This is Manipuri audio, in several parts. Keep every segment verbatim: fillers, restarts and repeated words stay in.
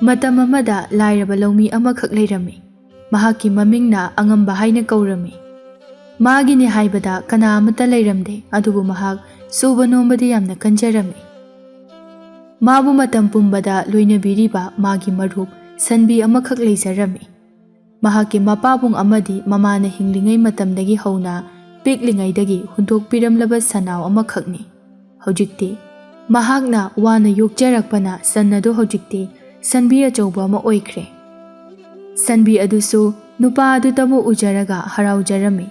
ꯃꯇꯝ ꯑꯃꯗ ꯂꯥꯏꯔꯕ ꯂꯧꯃꯤ ꯑꯃꯈꯛ ꯂꯩꯔꯝꯃꯤ꯫ ꯃꯍꯥꯛꯀꯤ ꯃꯃꯤꯡꯅ ꯑꯉꯝꯕ ꯍꯥꯏꯅ ꯀꯧꯔꯝꯃꯤ꯫ ꯃꯥꯒꯤꯅꯤ ꯍꯥꯏꯕꯗ ꯀꯅꯥ ꯑꯃꯠꯇ ꯂꯩꯔꯝꯗꯦ, ꯑꯗꯨꯕꯨ ꯃꯍꯥꯛ ꯁꯨꯕ ꯅꯣꯝꯕꯗꯤ ꯌꯥꯝꯅ ꯀꯟꯖꯔꯝꯃꯤ꯫ ꯃꯥꯕꯨ ꯃꯇꯝ ꯄꯨꯝꯕꯗ ꯂꯣꯏꯅꯕꯤꯔꯤꯕ ꯃꯥꯒꯤ ꯃꯔꯨꯞ ꯁꯟꯕꯤ ꯑꯃꯈꯛ ꯂꯩꯖꯔꯝꯃꯤ꯫ ꯃꯍꯥꯛꯀꯤ ꯃꯄꯥꯕꯨꯡ ꯑꯃꯗꯤ ꯃꯃꯥꯅ ꯍꯤꯡꯂꯤꯉꯩ ꯃꯇꯝꯗꯒꯤ ꯍꯧꯅ ꯄꯤꯛꯂꯤꯉꯩꯗꯒꯤ ꯍꯨꯟꯗꯣꯛꯄꯤꯔꯝꯂꯕ ꯁꯟꯅꯥꯎ ꯑꯃꯈꯛꯅꯤ꯫ ꯍꯧꯖꯤꯛꯇꯤ ꯃꯍꯥꯛꯅ ꯋꯥꯅ ꯌꯣꯛꯆꯔꯛꯄꯅ ꯁꯟ ꯑꯗꯨ ꯍꯧꯖꯤꯛꯇꯤ ꯁꯟꯕꯤ ꯑꯆꯧꯕ ꯑꯃ ꯑꯣꯏꯈ꯭ꯔꯦ꯫ ꯁꯟꯕꯤ ꯑꯗꯨꯁꯨ ꯅꯨꯄꯥ ꯑꯗꯨꯇꯕꯨ ꯎꯖꯔꯒ ꯍꯔꯥꯎꯖꯔꯝꯃꯤ꯫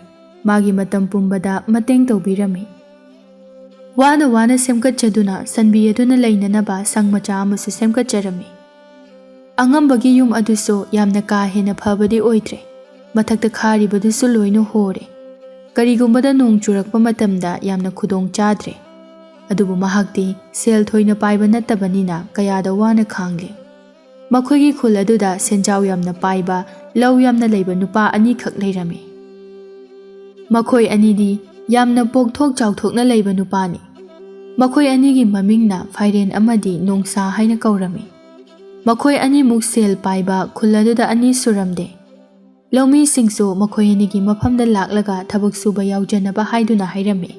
ꯃꯥꯒꯤ ꯃꯇꯝ ꯄꯨꯝꯕꯗ ꯃꯇꯦꯡ ꯇꯧꯕꯤꯔꯝꯃꯤ꯫ ꯋꯥꯅ ꯋꯥꯅ ꯁꯦꯝꯒꯠꯆꯗꯨꯅ ꯁꯟꯕꯤ ꯑꯗꯨꯅ ꯂꯩꯅꯅꯕ ꯁꯪ ꯃꯆꯥ ꯑꯃꯁꯨ ꯁꯦꯝꯒꯠꯆꯔꯝꯃꯤ꯫ ꯑꯉꯝꯕꯒꯤ ꯌꯨꯝ ꯑꯗꯨꯁꯨ ꯌꯥꯝꯅ ꯀꯥ ꯍꯦꯟꯅ ꯐꯕꯗꯤ ꯑꯣꯏꯗ꯭ꯔꯦ꯫ ꯃꯊꯛꯇ ꯈꯥꯔꯤꯕꯗꯨꯁꯨ ꯂꯣꯏꯅ ꯍꯣꯔꯦ꯫ ꯀꯔꯤꯒꯨꯝꯕꯗ ꯅꯣꯡ ꯆꯨꯔꯛꯄ ꯃꯇꯝꯗ ꯌꯥꯝꯅ ꯈꯨꯗꯣꯡ ꯆꯥꯗ꯭ꯔꯦ꯫ ꯑꯗꯨꯕꯨ ꯃꯍꯥꯛꯇꯤ ꯁꯦꯜ ꯊꯣꯏꯅ ꯄꯥꯏꯕ ꯅꯠꯇꯕꯅꯤꯅ ꯀꯌꯥꯗ ꯋꯥꯅ ꯈꯥꯡꯂꯦ꯫ ꯃꯈꯣꯏꯒꯤ ꯈꯨꯜ ꯑꯗꯨꯗ ꯁꯦꯟꯖꯥꯎ ꯌꯥꯝꯅ ꯄꯥꯏꯕ, ꯂꯧ ꯌꯥꯝꯅ ꯂꯩꯕ ꯅꯨꯄꯥ ꯑꯅꯤꯈꯛ ꯂꯩꯔꯝꯃꯤ꯫ ꯃꯈꯣꯏ ꯑꯅꯤꯗꯤ ꯌꯥꯝꯅ ꯄꯣꯛꯊꯣꯛ ꯆꯥꯎꯊꯣꯛꯅ ꯂꯩꯕ ꯅꯨꯄꯥꯅꯤ꯫ ꯃꯈꯣꯏ ꯑꯅꯤꯒꯤ ꯃꯃꯤꯡꯅ ꯐꯥꯏꯔꯦꯟ ꯑꯃꯗꯤ ꯅꯣꯡꯁꯥ ꯍꯥꯏꯅ ꯀꯧꯔꯝꯃꯤ꯫ ꯃꯈꯣꯏ ꯑꯅꯤꯃꯨꯛ ꯁꯦꯜ ꯄꯥꯏꯕ ꯈꯨꯜ ꯑꯗꯨꯗ ꯑꯅꯤ ꯁꯨꯔꯝꯗꯦ꯫ ꯂꯧꯃꯤꯁꯤꯡꯁꯨ ꯃꯈꯣꯏ ꯑꯅꯤꯒꯤ ꯃꯐꯝꯗ ꯂꯥꯛꯂꯒ ꯊꯕꯛ ꯁꯨꯕ ꯌꯥꯎꯖꯅꯕ ꯍꯥꯏꯗꯨꯅ ꯍꯥꯏꯔꯝꯃꯤ꯫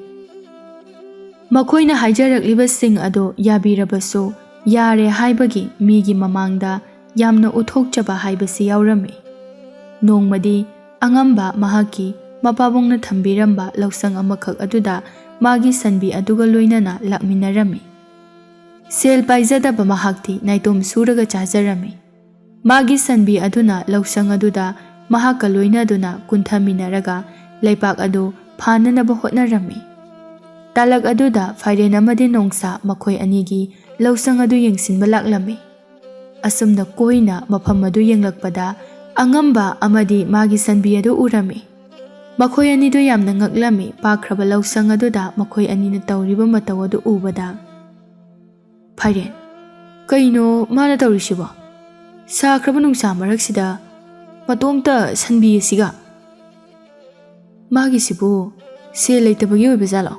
ꯃꯈꯣꯏꯅ ꯍꯥꯏꯖꯔꯛꯂꯤꯕꯁꯤꯡ ꯑꯗꯨ ꯌꯥꯕꯤꯔꯕꯁꯨ, ꯌꯥꯔꯦ ꯍꯥꯏꯕꯒꯤ ꯃꯤꯒꯤ ꯃꯃꯥꯡꯗ ꯌꯥꯝꯅ ꯎꯠꯊꯣꯛꯆꯕ ꯍꯥꯏꯕꯁꯤ ꯌꯥꯎꯔꯝꯃꯤ꯫ ꯅꯣꯡꯃꯗꯤ ꯑꯉꯝꯕ ꯃꯍꯥꯛꯀꯤ ꯃꯄꯥꯕꯨꯡꯅ ꯊꯝꯕꯤꯔꯝꯕ ꯂꯧꯁꯪ ꯑꯃꯈꯛ ꯑꯗꯨꯗ ꯃꯥꯒꯤ ꯁꯟꯕꯤ ꯑꯗꯨꯒ ꯂꯣꯏꯅꯅ ꯂꯥꯛꯃꯤꯟꯅꯔꯝꯃꯤ꯫ ꯁꯦꯜ ꯄꯥꯏꯖꯗꯕ ꯃꯍꯥꯛꯇꯤ ꯅꯥꯏꯇꯣꯝ ꯁꯨꯔꯒ ꯆꯥꯖꯔꯝꯃꯤ꯫ ꯃꯥꯒꯤ ꯁꯟꯕꯤ ꯑꯗꯨꯅ ꯂꯧꯁꯪ ꯑꯗꯨꯗ ꯃꯍꯥꯛꯀ ꯂꯣꯏꯅꯗꯨꯅ ꯀꯨꯟꯊꯃꯤꯟꯅꯔꯒ ꯂꯩꯄꯥꯛ ꯑꯗꯨ ꯐꯥꯅꯅꯕ ꯍꯣꯠꯅꯔꯝꯃꯤ꯫ ꯇꯥꯂꯛ ꯑꯗꯨꯗ ꯐꯥꯏꯔꯦꯟ ꯑꯃꯗꯤ ꯅꯣꯡꯁꯥ ꯃꯈꯣꯏ ꯑꯅꯤꯒꯤ ꯂꯧꯁꯪ ꯑꯗꯨ ꯌꯦꯡꯁꯤꯟꯕ ꯂꯥꯛꯂꯝꯃꯤ꯫ ꯑꯁꯨꯝꯅ ꯀꯣꯏꯅ ꯃꯐꯝ ꯑꯗꯨ ꯌꯦꯡꯂꯛꯄꯗ ꯑꯉꯝꯕ ꯑꯃꯗꯤ ꯃꯥꯒꯤ ꯁꯟꯕꯤ ꯑꯗꯨ ꯎꯔꯝꯃꯤ꯫ ꯃꯈꯣꯏ ꯑꯅꯤꯗꯨ ꯌꯥꯝꯅ ꯉꯛꯂꯝꯃꯤ꯫ ꯄꯥꯛꯈ꯭ꯔꯕ ꯂꯧꯁꯪ ꯑꯗꯨꯗ ꯃꯈꯣꯏ ꯑꯅꯤꯅ ꯇꯧꯔꯤꯕ ꯃꯇꯧ ꯑꯗꯨ ꯎꯕꯗ, "ꯐꯥꯏꯔꯦꯟ, ꯀꯩꯅꯣ ꯃꯥꯅ ꯇꯧꯔꯤꯁꯤꯕꯣ? ꯁꯥꯈ꯭ꯔꯕ ꯅꯨꯡꯁꯥ ꯃꯔꯛꯁꯤꯗ ꯃꯇꯣꯝꯇ ꯁꯟꯕꯤ ꯑꯁꯤꯒ?" "ꯃꯥꯒꯤꯁꯤꯕꯨ ꯁꯦꯜ ꯂꯩꯇꯕꯒꯤ ꯑꯣꯏꯕ ꯖꯥꯠꯂꯣ?"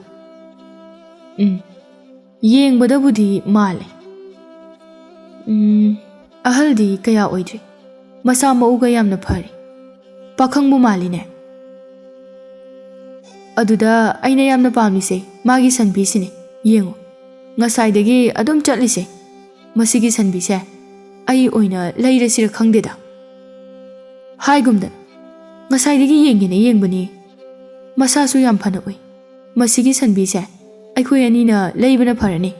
"ꯎꯝ, ꯌꯦꯡꯕꯗꯕꯨꯗꯤ ꯃꯥꯜꯂꯦ꯫ ꯎꯝ, ꯑꯍꯜꯗꯤ ꯀꯌꯥ ꯑꯣꯏꯗ꯭ꯔꯤ꯫ ꯃꯁꯥ ꯃꯎꯒ ꯌꯥꯝꯅ ꯐꯔꯤ꯫ ꯄꯥꯈꯪꯕꯨ ꯃꯥꯜꯂꯤꯅꯦ꯫ ꯑꯗꯨꯗ ꯑꯩꯅ ꯌꯥꯝꯅ ꯄꯥꯝꯃꯤꯁꯦ ꯃꯥꯒꯤ ꯁꯟꯕꯤꯁꯤꯅꯤ꯫ ꯌꯦꯡꯉꯨ, ꯉꯁꯥꯏꯗꯒꯤ ꯑꯗꯨꯝ ꯆꯠꯂꯤꯁꯦ꯫ ꯃꯁꯤꯒꯤ ꯁꯟꯕꯤꯁꯦ ꯑꯩ ꯑꯣꯏꯅ ꯂꯩꯔꯁꯤꯔ ꯈꯪꯗꯦꯗ꯫ ꯍꯥꯏꯒꯨꯝꯗꯅ, ꯉꯁꯥꯏꯗꯒꯤ ꯌꯦꯡꯒꯦꯅ ꯌꯦꯡꯕꯅꯤ꯫ ꯃꯁꯥꯁꯨ ꯌꯥꯝ ꯐꯅ ꯎꯏ꯫ ꯃꯁꯤꯒꯤ ꯁꯟꯕꯤꯁꯦ ꯑꯩꯈꯣꯏ ꯑꯅꯤꯅ ꯂꯩꯕꯅ ꯐꯔꯅꯤ꯫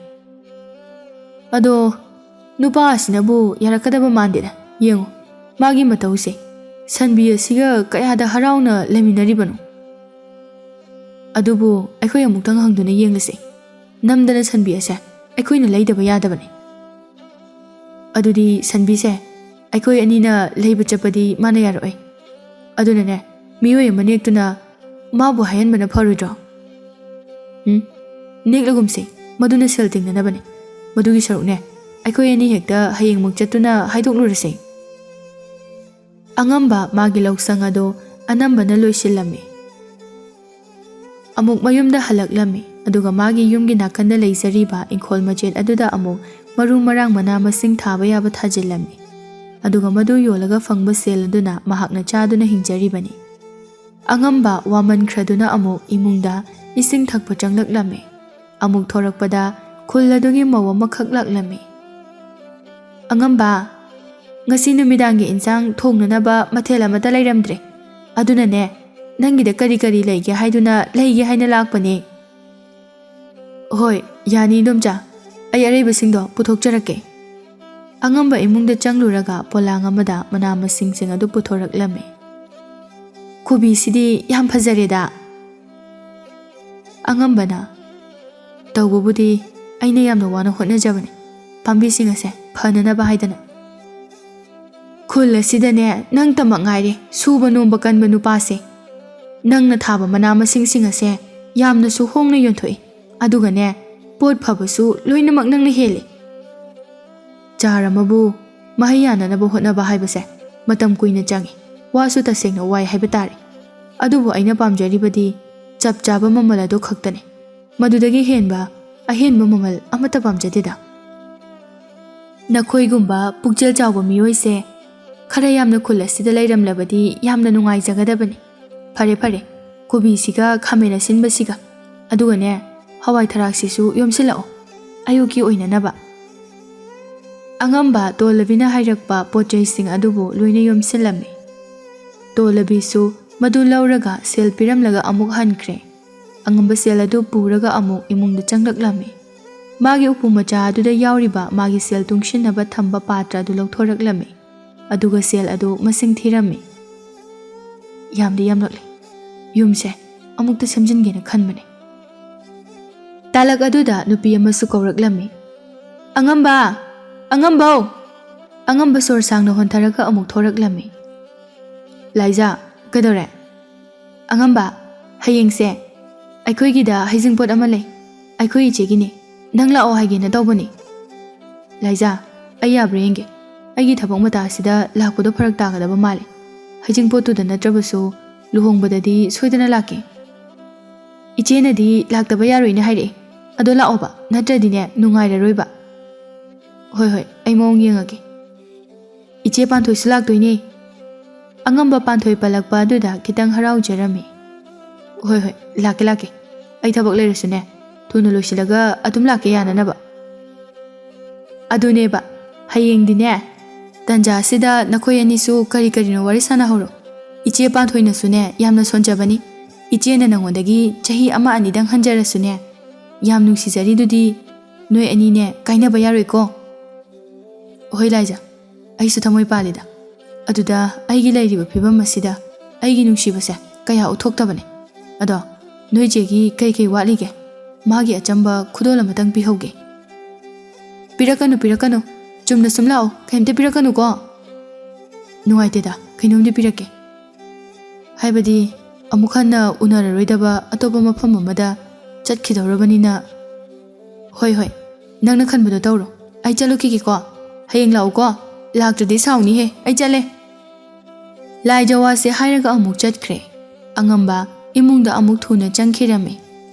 ꯑꯗꯣ ꯅꯨꯄꯥ ꯑꯁꯤꯅꯕꯨ ꯌꯥꯔꯛꯀꯗꯕ ꯃꯥꯟꯗꯦꯗ꯫ ꯌꯦꯡꯉꯨ, ꯃꯥꯒꯤ ꯃꯇꯧꯁꯦ꯫ ꯁꯟꯕꯤ ꯑꯁꯤꯒ ꯀꯌꯥꯗ ꯍꯔꯥꯎꯅ ꯂꯩꯃꯤꯟꯅꯔꯤꯕꯅꯣ? ꯑꯗꯨꯕꯨ ꯑꯩꯈꯣꯏ ꯑꯃꯨꯛꯇꯪ ꯍꯪꯗꯨꯅ ꯌꯦꯡꯂꯁꯦ꯫ ꯅꯝꯗꯅ ꯁꯟꯕꯤ ꯑꯁꯦ ꯑꯩꯈꯣꯏꯅ ꯂꯩꯗꯕ ꯌꯥꯗꯕꯅꯤ꯫ ꯑꯗꯨꯗꯤ ꯁꯟꯕꯤꯁꯦ ꯑꯩꯈꯣꯏ ꯑꯅꯤꯅ ꯂꯩꯕ ꯆꯠꯄꯗꯤ ꯃꯥꯅ ꯌꯥꯔꯛꯑꯣꯏ꯫ ꯑꯗꯨꯅꯅꯦ, ꯃꯤꯑꯣꯏ ꯑꯃ ꯅꯦꯛꯇꯨꯅ ꯃꯥꯕꯨ ꯍꯥꯏꯍꯟꯕꯅ ꯐꯔꯣꯏꯗ꯭ꯔꯣ? ꯎꯝ, ꯅꯦꯛꯂꯒꯨꯝꯁꯦ꯫ ꯃꯗꯨꯅ ꯁꯦꯜ ꯇꯤꯡꯅꯅꯕꯅꯦ꯫ ꯃꯗꯨꯒꯤ ꯁꯔꯨꯛꯅꯦ, ꯑꯩꯈꯣꯏ ꯑꯅꯤ ꯍꯦꯛꯇ ꯍꯌꯦꯡꯃꯛ ꯆꯠꯇꯨꯅ ꯍꯥꯏꯗꯣꯛꯂꯨꯔꯁꯦ꯫ ꯑꯉꯝꯕ ꯃꯥꯒꯤ ꯂꯧꯁꯪ ꯑꯗꯨ ꯑꯅꯝꯕꯅ ꯂꯣꯏꯁꯤꯜꯂꯝꯃꯤ꯫ ꯑꯃꯨꯛ ꯃꯌꯨꯝꯗ ꯍꯜꯂꯛꯂꯝꯃꯤ, ꯑꯗꯨꯒ ꯃꯥꯒꯤ ꯌꯨꯝꯒꯤ ꯅꯥꯀꯟꯗ ꯂꯩꯖꯔꯤꯕ ꯏꯪꯈꯣꯜ ꯃꯆꯦꯠ ꯑꯗꯨꯗ ꯑꯃꯨꯛ ꯃꯔꯨ ꯃꯔꯥꯡ, ꯃꯅꯥ ꯃꯁꯤꯡ ꯊꯥꯕ ꯌꯥꯕ ꯊꯥꯖꯤꯜꯂꯝꯃꯤ꯫ ꯑꯗꯨꯒ ꯃꯗꯨ ꯌꯣꯜꯂꯒ ꯐꯪꯕ ꯁꯦꯜ ꯑꯗꯨꯅ ꯃꯍꯥꯛꯅ ꯆꯥꯗꯨꯅ ꯍꯤꯡꯖꯔꯤꯕꯅꯤ꯫ ꯑꯉꯝꯕ ꯋꯥꯃꯟꯈ꯭ꯔꯗꯨꯅ ꯑꯃꯨꯛ ꯏꯃꯨꯡꯗ ꯏꯁꯤꯡ ꯊꯛꯄ ꯆꯪꯂꯛꯂꯝꯃꯤ꯫ ꯑꯃꯨꯛ ꯊꯣꯔꯛꯄꯗ ꯈꯨꯜ ꯑꯗꯨꯒꯤ ꯃꯧ ꯑꯃꯈꯛ ꯂꯥꯛꯂꯝꯃꯤ꯫ "ꯑꯉꯝꯕ, ꯉꯁꯤ ꯅꯨꯃꯤꯗꯥꯡꯒꯤ ꯏꯟꯁꯥꯡ ꯊꯣꯡꯅꯅꯕ ꯃꯊꯦꯜ ꯑꯃꯠꯇ ꯂꯩꯔꯝꯗ꯭ꯔꯦ꯫ ꯑꯗꯨꯅꯅꯦ, ꯅꯪꯒꯤꯗ ꯀꯔꯤ ꯀꯔꯤ ꯂꯩꯒꯦ ꯍꯥꯏꯗꯨꯅ ꯂꯩꯒꯦ ꯍꯥꯏꯅ ꯂꯥꯛꯄꯅꯦ꯫" "ꯍꯣꯏ, ꯌꯥꯅꯤ, ꯏꯗꯣꯝꯆꯥ꯫ ꯑꯩ ꯑꯔꯩꯕꯁꯤꯡꯗꯣ ꯄꯨꯊꯣꯛꯆꯔꯛꯀꯦ꯫" ꯑꯉꯝꯕ ꯏꯃꯨꯡꯗ ꯆꯪꯂꯨꯔꯒ ꯄꯣꯂꯥꯡ ꯑꯃꯗ ꯃꯅꯥ ꯃꯁꯤꯡꯁꯤꯡ ꯑꯗꯨ ꯄꯨꯊꯣꯔꯛꯂꯝꯃꯤ꯫ "ꯀꯣꯕꯤꯁꯤꯗꯤ ꯌꯥꯝ ꯐꯖꯔꯦꯗ꯫" ꯑꯉꯝꯕꯅ, "ꯇꯧꯕꯕꯨꯗꯤ ꯑꯩꯅ ꯌꯥꯝꯅ ꯋꯥꯅ ꯍꯣꯠꯅꯖꯕꯅꯤ, ꯄꯥꯝꯕꯤꯁꯤꯡ ꯑꯁꯦ ꯐꯅꯅꯕ ꯍꯥꯏꯗꯅ꯫ ꯈꯨꯜ ꯑꯁꯤꯗꯅꯦ, ꯅꯪꯇꯃꯛ ꯉꯥꯏꯔꯦ ꯁꯨꯕ ꯅꯣꯝꯕ ꯀꯟꯕ ꯅꯨꯄꯥꯁꯦ꯫ ꯅꯪꯅ ꯊꯥꯕ ꯃꯅꯥ ꯃꯁꯤꯡꯁꯤꯡ ꯑꯁꯦ ꯌꯥꯝꯅꯁꯨ ꯍꯣꯡꯅ ꯌꯣꯟꯊꯣꯛꯏ, ꯑꯗꯨꯒꯅꯦ, ꯄꯣꯠ ꯐꯕꯁꯨ ꯂꯣꯏꯅꯃꯛ ꯅꯪꯅ ꯍꯦꯜꯂꯤ꯫" ꯆꯥꯔ ꯑꯃꯕꯨ ꯃꯍꯩ ꯌꯥꯅꯅꯕ ꯍꯣꯠꯅꯕ ꯍꯥꯏꯕꯁꯦ ꯃꯇꯝ ꯀꯨꯏꯅ ꯆꯪꯏ, ꯋꯥꯁꯨ ꯇꯁꯦꯡꯅ ꯋꯥꯏ ꯍꯥꯏꯕ ꯇꯥꯔꯦ꯫ ꯑꯗꯨꯕꯨ ꯑꯩꯅ ꯄꯥꯝꯖꯔꯤꯕꯗꯤ ꯆꯞ ꯆꯥꯕ ꯃꯃꯜ ꯑꯗꯨ ꯈꯛꯇꯅꯤ꯫ ꯃꯗꯨꯗꯒꯤ ꯍꯦꯟꯕ ꯑꯍꯦꯟꯕ ꯃꯃꯜ ꯑꯃꯠꯇ ꯄꯥꯝꯖꯗꯦꯗ꯫ ꯅꯈꯣꯏꯒꯨꯝꯕ ꯄꯨꯛꯆꯦꯜ ꯆꯥꯎꯕ ꯃꯤꯑꯣꯏꯁꯦ ꯈꯔ ꯌꯥꯝꯅ ꯈꯨꯜ ꯑꯁꯤꯗ ꯂꯩꯔꯝꯂꯕꯗꯤ ꯌꯥꯝꯅ ꯅꯨꯡꯉꯥꯏꯖꯒꯗꯕꯅꯤ꯫ ꯐꯔꯦ ꯐꯔꯦ, ꯀꯣꯕꯤꯁꯤꯒ ꯈꯥꯃꯦꯟ ꯑꯁꯤꯟꯕꯁꯤꯒ, ꯑꯗꯨꯒꯅꯦ, ꯍꯋꯥꯏ ꯊꯔꯥꯛꯁꯤꯁꯨ ꯌꯣꯝꯁꯤꯜꯂꯛꯑꯣ, ꯑꯌꯨꯛꯀꯤ ꯑꯣꯏꯅꯅꯕ꯫ ꯑꯉꯝꯕ ꯇꯣꯜꯂꯕꯤꯅ ꯍꯥꯏꯔꯛꯄ ꯄꯣꯠ ꯆꯩꯁꯤꯡ ꯑꯗꯨꯕꯨ ꯂꯣꯏꯅ ꯌꯣꯝꯁꯤꯜꯂꯝꯃꯤ꯫ ꯇꯣꯜꯂꯕꯤꯁꯨ ꯃꯗꯨ ꯂꯧꯔꯒ ꯁꯦꯜ ꯄꯤꯔꯝꯂꯒ ꯑꯃꯨꯛ ꯍꯟꯈ꯭ꯔꯦ꯫ ꯑꯉꯝꯕ ꯁꯦꯜ ꯑꯗꯨ ꯄꯨꯔꯒ ꯑꯃꯨꯛ ꯏꯃꯨꯡꯗ ꯆꯪꯂꯛꯂꯝꯃꯤ꯫ ꯃꯥꯒꯤ ꯎꯄꯨ ꯃꯆꯥ ꯑꯗꯨꯗ ꯌꯥꯎꯔꯤꯕ ꯃꯥꯒꯤ ꯁꯦꯜ ꯇꯨꯡꯁꯤꯟꯅꯕ ꯊꯝꯕ ꯄꯥꯇ꯭ꯔ ꯑꯗꯨ ꯂꯧꯊꯣꯔꯛꯂꯝꯃꯤ꯫ ꯑꯗꯨꯒ ꯁꯦꯜ ꯑꯗꯨ ꯃꯁꯤꯡ ꯊꯤꯔꯝꯃꯤ꯫ ꯌꯥꯝꯗꯤ ꯌꯥꯝꯂꯛꯂꯦ꯫ ꯌꯨꯝꯁꯦ ꯑꯃꯨꯛꯇ ꯁꯦꯝꯖꯤꯟꯒꯦꯅ ꯈꯟꯕꯅꯦ꯫ ꯇꯥꯂꯛ ꯑꯗꯨꯗ ꯅꯨꯄꯤ ꯑꯃꯁꯨ ꯀꯧꯔꯛꯂꯝꯃꯤ, "ꯑꯉꯝꯕ! ꯑꯉꯝꯕꯧ!" ꯑꯉꯝꯕ ꯁꯣꯔ ꯁꯥꯡꯅ ꯍꯣꯟꯊꯔꯒ ꯑꯃꯨꯛ ꯊꯣꯔꯛꯂꯝꯃꯤ꯫ "ꯂꯥꯏꯖꯥ, ꯀꯩꯗꯧꯔꯦ?" "ꯑꯉꯝꯕ, ꯍꯌꯦꯡꯁꯦ ꯑꯩꯈꯣꯏꯒꯤꯗ ꯍꯩꯖꯤꯡꯄꯣꯠ ꯑꯃ ꯂꯩ꯫ ꯑꯩꯈꯣꯏ ꯏꯆꯦꯒꯤꯅꯦ꯫ ꯅꯪ ꯂꯥꯛꯑꯣ ꯍꯥꯏꯒꯦꯅ ꯇꯧꯕꯅꯦ꯫" "ꯂꯥꯏꯖꯥ, ꯑꯩ ꯌꯥꯕ꯭ꯔꯥ ꯌꯦꯡꯒꯦ꯫ ꯑꯩꯒꯤ ꯊꯕꯛ ꯃꯇꯥꯁꯤꯗ ꯂꯥꯛꯄꯗꯣ ꯐꯔꯛ ꯇꯥꯒꯗꯕ ꯃꯥꯜꯂꯦ꯫ ꯍꯩꯖꯤꯡꯄꯣꯠꯇꯨꯗ ꯅꯠꯇ꯭ꯔꯕꯁꯨ ꯂꯨꯍꯣꯡꯕꯗꯗꯤ ꯁꯣꯏꯗꯅ ꯂꯥꯛꯀꯦ꯫" "ꯏꯆꯦꯅꯗꯤ ꯂꯥꯛꯇꯕ ꯌꯥꯔꯣꯏꯅ ꯍꯥꯏꯔꯛꯑꯦ꯫ ꯑꯗꯣ ꯂꯥꯛꯑꯣꯕ, ꯅꯠꯇ꯭ꯔꯗꯤꯅꯦ ꯅꯨꯡꯉꯥꯏꯔꯔꯣꯏꯕ꯫" "ꯍꯣꯏ ꯍꯣꯏ, ꯑꯩ ꯃꯑꯣꯡ ꯌꯦꯡꯉꯒꯦ꯫ ꯏꯆꯦ ꯄꯥꯟꯊꯣꯏꯁꯨ ꯂꯥꯛꯇꯣꯏꯅꯦ꯫" ꯑꯉꯝꯕ ꯄꯥꯟꯊꯣꯏ ꯄꯜꯂꯛꯄ ꯑꯗꯨꯗ ꯈꯤꯇꯪ ꯍꯔꯥꯎꯖꯔꯝꯃꯤ꯫ "ꯍꯣꯏ ꯍꯣꯏ, ꯂꯥꯛꯀꯦ ꯂꯥꯛꯀꯦ꯫ ꯑꯩ ꯊꯕꯛ ꯂꯩꯔꯁꯨꯅꯦ, ꯊꯨꯅ ꯂꯣꯏꯁꯤꯜꯂꯒ ꯑꯗꯨꯝ ꯂꯥꯛꯀꯦ ꯌꯥꯅꯅꯕ꯫" "ꯑꯗꯨꯅꯦꯕ, ꯍꯌꯦꯡꯗꯤꯅꯦ, ꯇꯟꯖꯥꯁꯤꯗ ꯅꯈꯣꯏ ꯑꯅꯤꯁꯨ ꯀꯔꯤ ꯀꯔꯤꯅꯣ ꯋꯥꯔꯤ ꯁꯥꯟꯅꯍꯧꯔꯣ꯫ ꯏꯆꯦ ꯄꯥꯟꯊꯣꯏꯅꯁꯨꯅꯦ ꯌꯥꯝꯅ ꯁꯣꯟꯖꯕꯅꯤ꯫ ꯏꯆꯦꯅ ꯅꯉꯣꯟꯗꯒꯤ ꯆꯍꯤ ꯑꯃ ꯑꯅꯤꯗꯪ ꯍꯟꯖꯔꯁꯨꯅꯦ, ꯌꯥꯝ ꯅꯨꯡꯁꯤꯖꯔꯤꯗꯨꯗꯤ꯫ ꯅꯣꯏ ꯑꯅꯤꯅꯦ ꯀꯥꯏꯅꯕ ꯌꯥꯔꯣꯏꯀꯣ꯫" "ꯍꯣꯏ ꯂꯥꯏꯖꯥ, ꯑꯩꯁꯨ ꯊꯃꯣꯏ ꯄꯥꯜꯂꯤꯗ꯫ ꯑꯗꯨꯗ ꯑꯩꯒꯤ ꯂꯩꯔꯤꯕ ꯐꯤꯕꯝ ꯑꯁꯤꯗ ꯑꯩꯒꯤ ꯅꯨꯡꯁꯤꯕꯁꯦ ꯀꯌꯥ ꯎꯠꯊꯣꯛꯇꯕꯅꯦ꯫ ꯑꯗꯣ ꯅꯣꯏ ꯆꯦꯒꯤ ꯀꯩ ꯀꯩ ꯋꯥꯠꯂꯤꯒꯦ? ꯃꯥꯒꯤ ꯑꯆꯝꯕ ꯈꯨꯗꯣꯜ ꯑꯃꯇꯪ ꯄꯤꯍꯧꯒꯦ꯫" "ꯄꯤꯔꯛꯀꯅꯨ, ꯄꯤꯔꯛꯀꯅꯨ꯫ ꯆꯨꯝꯅ ꯁꯨꯝ ꯂꯥꯛꯑꯣ, ꯀꯩꯝꯇ ꯄꯤꯔꯛꯀꯅꯨꯀꯣ꯫" "ꯅꯨꯡꯉꯥꯏꯇꯦꯗ, ꯀꯩꯅꯣꯝꯗꯤ ꯄꯤꯔꯛꯀꯦ꯫ ꯍꯥꯏꯕꯗꯤ ꯑꯃꯨꯛ ꯍꯟꯅ ꯎꯅꯔꯔꯣꯏꯗꯕ ꯑꯇꯣꯞꯄ ꯃꯐꯝ ꯑꯃꯗ ꯆꯠꯈꯤꯗꯧꯔꯕꯅꯤꯅ꯫" "ꯍꯣꯏ ꯍꯣꯏ, ꯅꯪꯅ ꯈꯟꯕꯗꯣ ꯇꯧꯔꯣ꯫ ꯑꯩ ꯆꯠꯂꯨꯈꯤꯒꯦꯀꯣ꯫ ꯍꯌꯦꯡ ꯂꯥꯛꯎꯀꯣ꯫ ꯂꯥꯛꯇ꯭ꯔꯗꯤ ꯁꯥꯎꯅꯤꯍꯦ꯫ ꯑꯩ ꯆꯠꯂꯦ꯫" ꯂꯥꯏꯖꯥ ꯋꯥꯁꯦ ꯍꯥꯏꯔꯒ ꯑꯃꯨꯛ ꯆꯠꯈ꯭ꯔꯦ꯫ ꯑꯉꯝꯕ ꯏꯃꯨꯡꯗ ꯑꯃꯨꯛ ꯊꯨꯅ ꯆꯪꯈꯤꯔꯝꯃꯤ꯫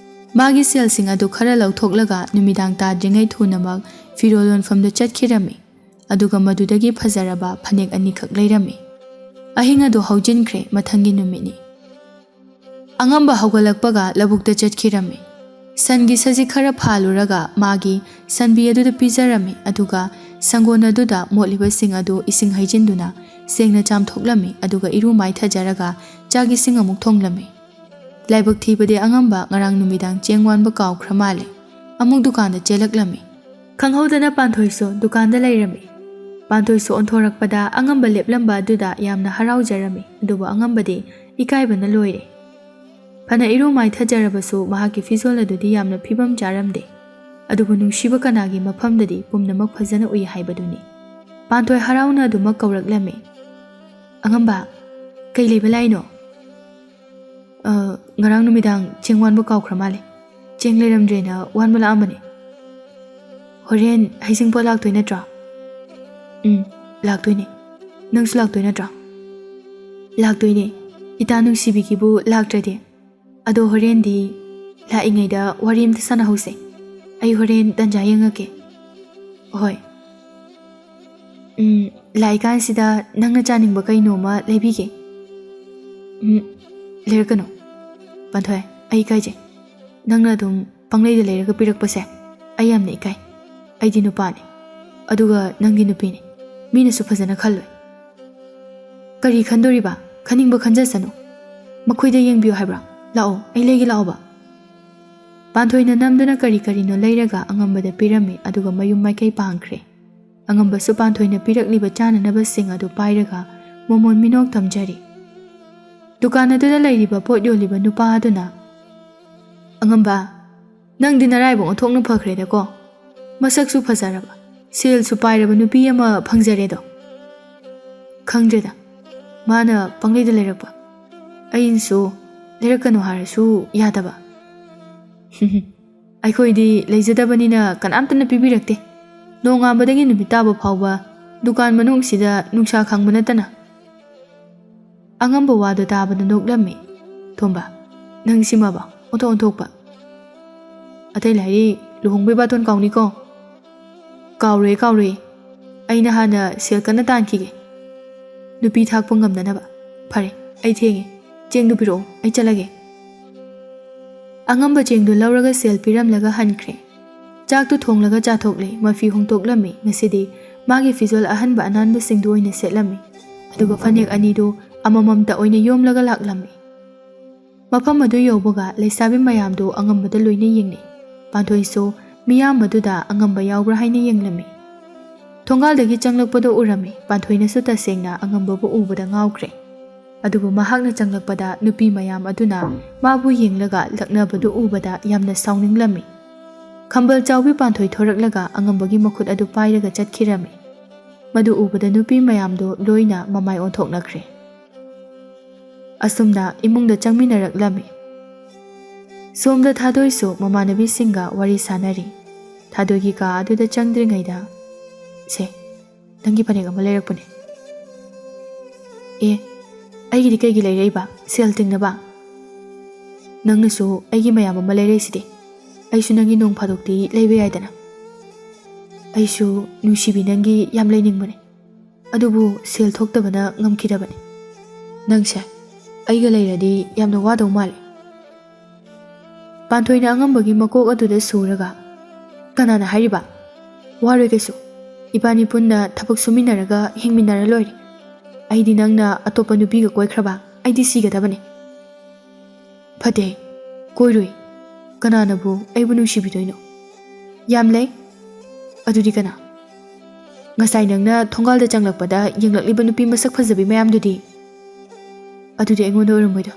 ꯃꯥꯒꯤ ꯁꯦꯜꯁꯤꯡ ꯑꯗꯨ ꯈꯔ ꯂꯧꯊꯣꯛꯂꯒ ꯅꯨꯃꯤꯗꯥꯡ ꯇꯥꯗ꯭ꯔꯤꯉꯩ ꯊꯨꯅꯃꯛ ꯐꯤꯔꯣꯜ ꯌꯣꯟꯐꯝꯗ ꯆꯠꯈꯤꯔꯝꯃꯤ꯫ ꯑꯗꯨꯒ ꯃꯗꯨꯗꯒꯤ ꯐꯖꯔꯕ ꯐꯅꯦꯛ ꯑꯅꯤꯈꯛ ꯂꯩꯔꯝꯃꯤ꯫ ꯑꯍꯤꯡ ꯑꯗꯨ ꯍꯧꯖꯤꯟꯈ꯭ꯔꯦ꯫ ꯃꯊꯪꯒꯤ ꯅꯨꯃꯤꯠꯅꯤ꯫ ꯑꯉꯝꯕ ꯍꯧꯒꯠꯂꯛꯄꯒ ꯂꯧꯕꯨꯛꯇ ꯆꯠꯈꯤꯔꯝꯃꯤ꯫ ꯁꯟꯒꯤ ꯁꯖꯤꯛ ꯈꯔ ꯐꯥꯜꯂꯨꯔꯒ ꯃꯥꯒꯤ ꯁꯟꯕꯤ ꯑꯗꯨꯗ ꯄꯤꯖꯔꯝꯃꯤ, ꯑꯗꯨꯒ ꯁꯪꯒꯣꯟ ꯑꯗꯨꯗ ꯃꯣꯠꯂꯤꯕꯁꯤꯡ ꯑꯗꯨ ꯏꯁꯤꯡ ꯍꯩꯖꯤꯟꯗꯨꯅ ꯁꯦꯡꯅ ꯆꯥꯝꯊꯣꯛꯂꯝꯃꯤ, ꯑꯗꯨꯒ ꯏꯔꯨ ꯃꯥꯏꯊꯖꯔꯒ ꯆꯥꯛ ꯏꯁꯤꯡ ꯑꯃꯨꯛ ꯊꯣꯡꯂꯝꯃꯤ꯫ ꯂꯥꯏꯕꯛ ꯊꯤꯕꯗꯤ ꯑꯉꯝꯕ ꯉꯔꯥꯡ ꯅꯨꯃꯤꯗꯥꯡ ꯆꯦꯡ ꯋꯥꯟꯕ ꯀꯥꯎꯈ꯭ꯔ ꯃꯥꯜꯂꯦ꯫ ꯑꯃꯨꯛ ꯗꯨꯀꯥꯟꯗ ꯆꯦꯜꯂꯛꯂꯝꯃꯤ꯫ ꯈꯪꯍꯧꯗꯅ ꯄꯥꯟꯊꯣꯏꯁꯨ ꯗꯨꯀꯥꯟꯗ ꯂꯩꯔꯝꯃꯤ꯫ ꯄꯥꯟꯊꯣꯏꯁꯨ ꯑꯣꯟꯊꯣꯔꯛꯄꯗ ꯑꯉꯝꯕ ꯂꯦꯞꯂꯝꯕ ꯑꯗꯨꯗ ꯌꯥꯝꯅ ꯍꯔꯥꯎꯖꯔꯝꯃꯤ, ꯑꯗꯨꯕꯨ ꯑꯉꯝꯕꯗꯤ ꯏꯀꯥꯏꯕꯅ ꯂꯣꯏꯔꯦ꯫ ꯐꯅ ꯏꯔꯨ ꯃꯥꯏꯊꯖꯔꯕꯁꯨ ꯃꯍꯥꯛꯀꯤ ꯐꯤꯖꯣꯜ ꯑꯗꯨꯗꯤ ꯌꯥꯝꯅ ꯐꯤꯕꯝ ꯆꯥꯔꯝꯗꯦ꯫ ꯑꯗꯨꯕꯨ ꯅꯨꯡꯁꯤꯕ ꯀꯅꯥꯒꯤ ꯃꯐꯝꯗꯗꯤ ꯄꯨꯝꯅꯃꯛ ꯐꯖꯅ ꯎꯏ ꯍꯥꯏꯕꯗꯨꯅꯤ꯫ ꯄꯥꯟꯊꯣꯏ ꯍꯔꯥꯎꯅ ꯑꯗꯨꯃꯛ ꯀꯧꯔꯛꯂꯝꯃꯤ꯫ "ꯑꯉꯝꯕ, ꯀꯩ ꯂꯩꯕ ꯂꯥꯛꯏꯅꯣ?" "ꯑ, ꯉꯔꯥꯡ ꯅꯨꯃꯤꯗꯥꯡ ꯆꯦꯡ ꯋꯥꯟꯕ ꯀꯥꯎꯈ꯭ꯔ ꯃꯥꯜꯂꯦ꯫ ꯆꯦꯡ ꯂꯩꯔꯝꯗ꯭ꯔꯦꯅ ꯋꯥꯟꯕ ꯂꯥꯛꯑꯝꯕꯅꯦ꯫ ꯍꯣꯔꯦꯟ ꯍꯩꯖꯤꯡꯄꯣꯠ ꯂꯥꯛꯇꯣꯏ ꯅꯠꯇ꯭ꯔꯣ?" "ꯎꯝ, ꯂꯥꯛꯇꯣꯏꯅꯦ꯫ ꯅꯪꯁꯨ ꯂꯥꯛꯇꯣꯏ ꯅꯠꯇ꯭ꯔꯣ?" "ꯂꯥꯛꯇꯣꯏꯅꯦ꯫ ꯏꯇꯥ ꯅꯨꯡꯁꯤꯕꯤꯒꯤꯕꯨ ꯂꯥꯛꯇ꯭ꯔꯗꯤ꯫ ꯑꯗꯣ ꯍꯣꯔꯦꯟꯗꯤ ꯂꯥꯛꯏꯉꯩꯗ ꯋꯥꯔꯤ ꯑꯝꯇ ꯁꯥꯟꯅꯍꯧꯁꯦ꯫ ꯑꯩ ꯍꯣꯔꯦꯟ ꯇꯟꯖꯥ ꯌꯦꯡꯉꯛꯀꯦ꯫" "ꯍꯣꯏ꯫ ꯎꯝ, ꯂꯥꯛꯏꯀꯥꯟꯁꯤꯗ ꯅꯪꯅ ꯆꯥꯅꯤꯡꯕ ꯀꯩꯅꯣꯝꯃ ꯂꯩꯕꯤꯒꯦ꯫" "ꯎꯝ, ꯂꯩꯔꯛꯀꯅꯨ꯫ ꯄꯥꯟꯊꯣꯏ, ꯑꯩ ꯏꯀꯥꯏꯖꯩ꯫ ꯅꯪꯅ ꯑꯗꯨꯝ ꯄꯪꯂꯩꯗ ꯂꯩꯔꯒ ꯄꯤꯔꯛꯄꯁꯦ ꯑꯩ ꯌꯥꯝꯅ ꯏꯀꯥꯏ꯫ ꯑꯩꯗꯤ ꯅꯨꯄꯥꯅꯤ, ꯑꯗꯨꯒ ꯅꯪꯗꯤ ꯅꯨꯄꯤꯅꯤ꯫ ꯃꯤꯅꯁꯨ ꯐꯖꯅ ꯈꯜꯂꯣꯏ꯫" "ꯀꯔꯤ ꯈꯟꯗꯣꯔꯤꯕ? ꯈꯟꯅꯤꯡꯕ ꯈꯟꯖꯁꯅꯨ꯫ ꯃꯈꯣꯏꯗ ꯌꯦꯡꯕꯤꯌꯨ ꯍꯥꯏꯕ꯭ꯔꯥ? ꯂꯥꯛꯑꯣ, ꯑꯩ ꯂꯩꯒꯦ, ꯂꯥꯛꯑꯣꯕ꯫" ꯄꯥꯟꯊꯣꯏꯅ ꯅꯝꯗꯨꯅ ꯀꯔꯤ ꯀꯔꯤꯅꯣ ꯂꯩꯔꯒ ꯑꯉꯝꯕꯗ ꯄꯤꯔꯝꯃꯤ, ꯑꯗꯨꯒ ꯃꯌꯨꯝ ꯃꯥꯏꯀꯩ ꯄꯥꯡꯈ꯭ꯔꯦ꯫ ꯑꯉꯝꯕꯁꯨ ꯄꯥꯟꯊꯣꯏꯅ ꯄꯤꯔꯛꯂꯤꯕ ꯆꯥꯅꯅꯕꯁꯤꯡ ꯑꯗꯨ ꯄꯥꯏꯔꯒ ꯃꯣꯃꯣꯟ ꯃꯤꯅꯣꯛ ꯇꯝꯖꯔꯤ꯫ ꯗꯨꯀꯥꯟ ꯑꯗꯨꯗ ꯂꯩꯔꯤꯕ ꯄꯣꯠ ꯌꯣꯜꯂꯤꯕ ꯅꯨꯄꯥ ꯑꯗꯨꯅ, "ꯑꯉꯝꯕ, ꯅꯪꯗꯤ ꯅꯔꯥꯏꯕꯛ ꯑꯣꯟꯊꯣꯛꯅ ꯐꯈ꯭ꯔꯦꯗꯀꯣ꯫ ꯃꯁꯛꯁꯨ ꯐꯖꯔꯕ, ꯁꯦꯜꯁꯨ ꯄꯥꯏꯔꯕ ꯅꯨꯄꯤ ꯑꯃ ꯐꯪꯖꯔꯦꯗꯣ꯫" "ꯈꯪꯗ꯭ꯔꯦꯗ, ꯃꯥꯅ ꯄꯪꯂꯩꯗ ꯂꯩꯔꯛꯄ꯫ ꯑꯩꯅꯁꯨ ꯂꯩꯔꯛꯀꯅꯨ ꯍꯥꯏꯔꯁꯨ ꯌꯥꯗꯕ꯫" "ꯑꯩꯈꯣꯏꯗꯤ ꯂꯩꯖꯗꯕꯅꯤꯅ ꯀꯅꯥꯝꯇꯅ ꯄꯤꯕꯤꯔꯛꯇꯦ꯫ ꯅꯣꯡꯉꯥꯟꯕꯗꯒꯤ ꯅꯨꯃꯤꯠ ꯇꯥꯕ ꯐꯥꯎꯕ ꯗꯨꯀꯥꯟ ꯃꯅꯨꯡꯁꯤꯗ ꯅꯨꯡꯁꯥ ꯈꯥꯡꯕ ꯅꯠꯇꯅ꯫" ꯑꯉꯝꯕ ꯋꯥꯗꯨ ꯇꯥꯕꯗ ꯅꯣꯛꯂꯝꯃꯤ꯫ "ꯊꯣꯝꯕ, ꯅꯪ ꯁꯤꯃꯕ ꯑꯣꯟꯊꯣꯛ ꯑꯣꯟꯊꯣꯛꯄ꯫ ꯑꯇꯩ ꯂꯥꯏꯔꯤ, ꯂꯨꯍꯣꯡꯕꯩ ꯕꯥꯇꯣꯟ ꯀꯥꯎꯅꯤꯀꯣ?" "ꯀꯥꯎꯔꯣꯏ, ꯀꯥꯎꯔꯣꯏ꯫ ꯑꯩꯅ ꯍꯥꯟꯅ ꯁꯦꯜ ꯀꯟꯅ ꯇꯥꯟꯈꯤꯒꯦ, ꯅꯨꯄꯤ ꯊꯥꯛꯄ ꯉꯝꯅꯅꯕ꯫ ꯐꯔꯦ, ꯑꯩ ꯊꯦꯡꯉꯦ, ꯆꯦꯡꯗꯨ ꯄꯤꯔꯛꯑꯣ, ꯑꯩ ꯆꯠꯂꯒꯦ꯫ ꯑꯉꯝꯕ ꯆꯦꯡꯗꯨ ꯂꯧꯔꯒ ꯁꯦꯜ ꯄꯤꯔꯝꯂꯒ ꯍꯟꯈ꯭ꯔꯦ꯫ ꯆꯥꯛꯇꯨ ꯊꯣꯡꯂꯒ ꯆꯥꯊꯣꯛꯂꯦ, ꯃꯐꯤ ꯍꯣꯡꯗꯣꯛꯂꯝꯃꯤ꯫ ꯉꯁꯤꯗꯤ ꯃꯥꯒꯤ ꯐꯤꯖꯣꯜ ꯑꯍꯟꯕ ꯑꯅꯥꯟꯕꯁꯤꯡꯗꯨ ꯑꯣꯏꯅ ꯁꯦꯠꯂꯝꯃꯤ, ꯑꯗꯨꯒ ꯐꯅꯦꯛ ꯑꯅꯤꯗꯨ ꯑꯃꯃꯝꯇ ꯑꯣꯏꯅ ꯌꯣꯝꯂꯒ ꯂꯥꯛꯂꯝꯃꯤ꯫ ꯃꯐꯝ ꯑꯗꯨ ꯌꯧꯕꯒ ꯂꯩꯁꯥꯕꯤ ꯃꯌꯥꯝꯗꯨ ꯑꯉꯝꯕꯗ ꯂꯣꯏꯅ ꯌꯦꯡꯅꯩ꯫ ꯄꯥꯟꯊꯣꯏꯁꯨ ꯃꯤꯌꯥꯝ ꯑꯗꯨꯗ ꯑꯉꯝꯕ ꯌꯥꯎꯕ꯭ꯔꯥ ꯍꯥꯏꯅ ꯌꯦꯡꯂꯝꯃꯤ꯫ ꯊꯣꯡꯒꯥꯜꯗꯒꯤ ꯆꯪꯂꯛꯄꯗꯨ ꯎꯔꯝꯃꯤ꯫ ꯄꯥꯟꯊꯣꯏꯅꯁꯨ ꯇꯁꯦꯡꯅ ꯑꯉꯝꯕꯕꯨ ꯎꯕꯗ ꯉꯥꯎꯈ꯭ꯔꯦ꯫ ꯑꯗꯨꯕꯨ ꯃꯍꯥꯛꯅ ꯆꯪꯂꯛꯄꯗ ꯅꯨꯄꯤ ꯃꯌꯥꯝ ꯑꯗꯨꯅ ꯃꯥꯕꯨ ꯌꯦꯡꯂꯒ ꯂꯛꯅꯕꯗꯨ ꯎꯕꯗ ꯌꯥꯝꯅ ꯁꯥꯎꯅꯤꯡꯂꯝꯃꯤ꯫ ꯈꯝꯕꯜ ꯆꯥꯎꯕꯤ ꯄꯥꯟꯊꯣꯏ ꯊꯣꯔꯛꯂꯒ ꯑꯉꯝꯕꯒꯤ ꯃꯈꯨꯠ ꯑꯗꯨ ꯄꯥꯏꯔꯒ ꯆꯠꯈꯤꯔꯝꯃꯤ꯫ ꯃꯗꯨ ꯎꯕꯗ ꯅꯨꯄꯤ ꯃꯌꯥꯝꯗꯨ ꯂꯣꯏꯅ ꯃꯃꯥꯏ ꯑꯣꯟꯊꯣꯛꯅꯈ꯭ꯔꯦ꯫ ꯑꯁꯨꯝꯅ ꯏꯃꯨꯡꯗ ꯆꯪꯃꯤꯟꯅꯔꯛꯂꯝꯃꯤ꯫ ꯁꯣꯝꯗ ꯊꯥꯗꯣꯏꯁꯨ ꯃꯃꯥꯟꯅꯕꯤꯁꯤꯡꯒ ꯋꯥꯔꯤ ꯁꯥꯟꯅꯔꯤ꯫ ꯊꯥꯗꯣꯏꯒꯤ ꯀꯥ ꯑꯗꯨꯗ ꯆꯪꯗ꯭ꯔꯤꯉꯩꯗ, "ꯁꯦ, ꯅꯪꯒꯤ ꯐꯅꯦꯛ ꯑꯃ ꯂꯩꯔꯛꯄꯅꯦ꯫" "ꯑꯦ, ꯑꯩꯒꯤꯗꯤ ꯀꯩꯒꯤ ꯂꯩꯔꯛꯏꯕ? ꯁꯦꯜ ꯇꯤꯡꯅꯕ? ꯅꯪꯅꯁꯨ ꯑꯩꯒꯤ ꯃꯌꯥꯝ ꯑꯃ ꯂꯩꯔꯛꯏꯁꯤꯗꯤ꯫ ꯑꯩꯁꯨ ꯅꯪꯒꯤ ꯅꯣꯡ ꯐꯥꯗꯣꯛꯇꯤ ꯂꯩꯕ ꯌꯥꯏꯗꯅ꯫ ꯑꯩꯁꯨ, ꯅꯨꯡꯁꯤꯕꯤ, ꯅꯪꯒꯤ ꯌꯥꯝ ꯂꯩꯅꯤꯡꯕꯅꯦ, ꯑꯗꯨꯕꯨ ꯁꯦꯜ ꯊꯣꯛꯇꯕꯅ ꯉꯝꯈꯤꯗꯕꯅꯦ꯫ ꯅꯪꯁꯦ ꯑꯩꯒ ꯂꯩꯔꯗꯤ ꯌꯥꯝꯅ ꯋꯥꯗꯧ ꯃꯥꯜꯂꯦ꯫" ꯄꯥꯟꯊꯣꯏꯅ ꯑꯉꯝꯕꯒꯤ ꯃꯀꯣꯛ ꯑꯗꯨꯗ ꯁꯨꯔꯒ, "ꯀꯅꯥꯅ ꯍꯥꯏꯔꯤꯕ? ꯋꯥꯔꯣꯏ ꯀꯩꯁꯨ꯫ ꯏꯕꯥꯅꯤ ꯄꯨꯟꯅ ꯊꯕꯛ ꯁꯨꯃꯤꯟꯅꯔꯒ ꯍꯤꯡꯃꯤꯟꯅꯔ ꯂꯣꯏꯔꯦ꯫ ꯑꯩꯗꯤ ꯅꯪꯅ ꯑꯇꯣꯞꯄ ꯅꯨꯄꯤꯒ ꯀꯣꯏꯈ꯭ꯔꯕ ꯑꯩꯗꯤ ꯁꯤꯒꯗꯕꯅꯦ꯫" "ꯐꯠꯇꯦ, ꯀꯣꯏꯔꯣꯏ꯫ ꯀꯅꯥꯅꯕꯨ ꯑꯩꯕꯨ ꯅꯨꯡꯁꯤꯕꯤꯗꯣꯏꯅꯣ?" "ꯌꯥꯝ ꯂꯩ꯫" "ꯑꯗꯨꯗꯤ ꯀꯅꯥ?" "ꯉꯁꯥꯏ ꯅꯪꯅ ꯊꯣꯡꯒꯥꯜꯗ ꯆꯪꯂꯛꯄꯗ ꯌꯦꯡꯂꯛꯂꯤꯕ ꯅꯨꯄꯤ ꯃꯁꯛ ꯐꯖꯕꯤ ꯃꯌꯥꯝꯗꯨꯗꯤ?" "ꯑꯗꯨꯗꯤ ꯑꯩꯉꯣꯟꯗ ꯑꯣꯏꯔꯝꯃꯣꯏꯗ꯫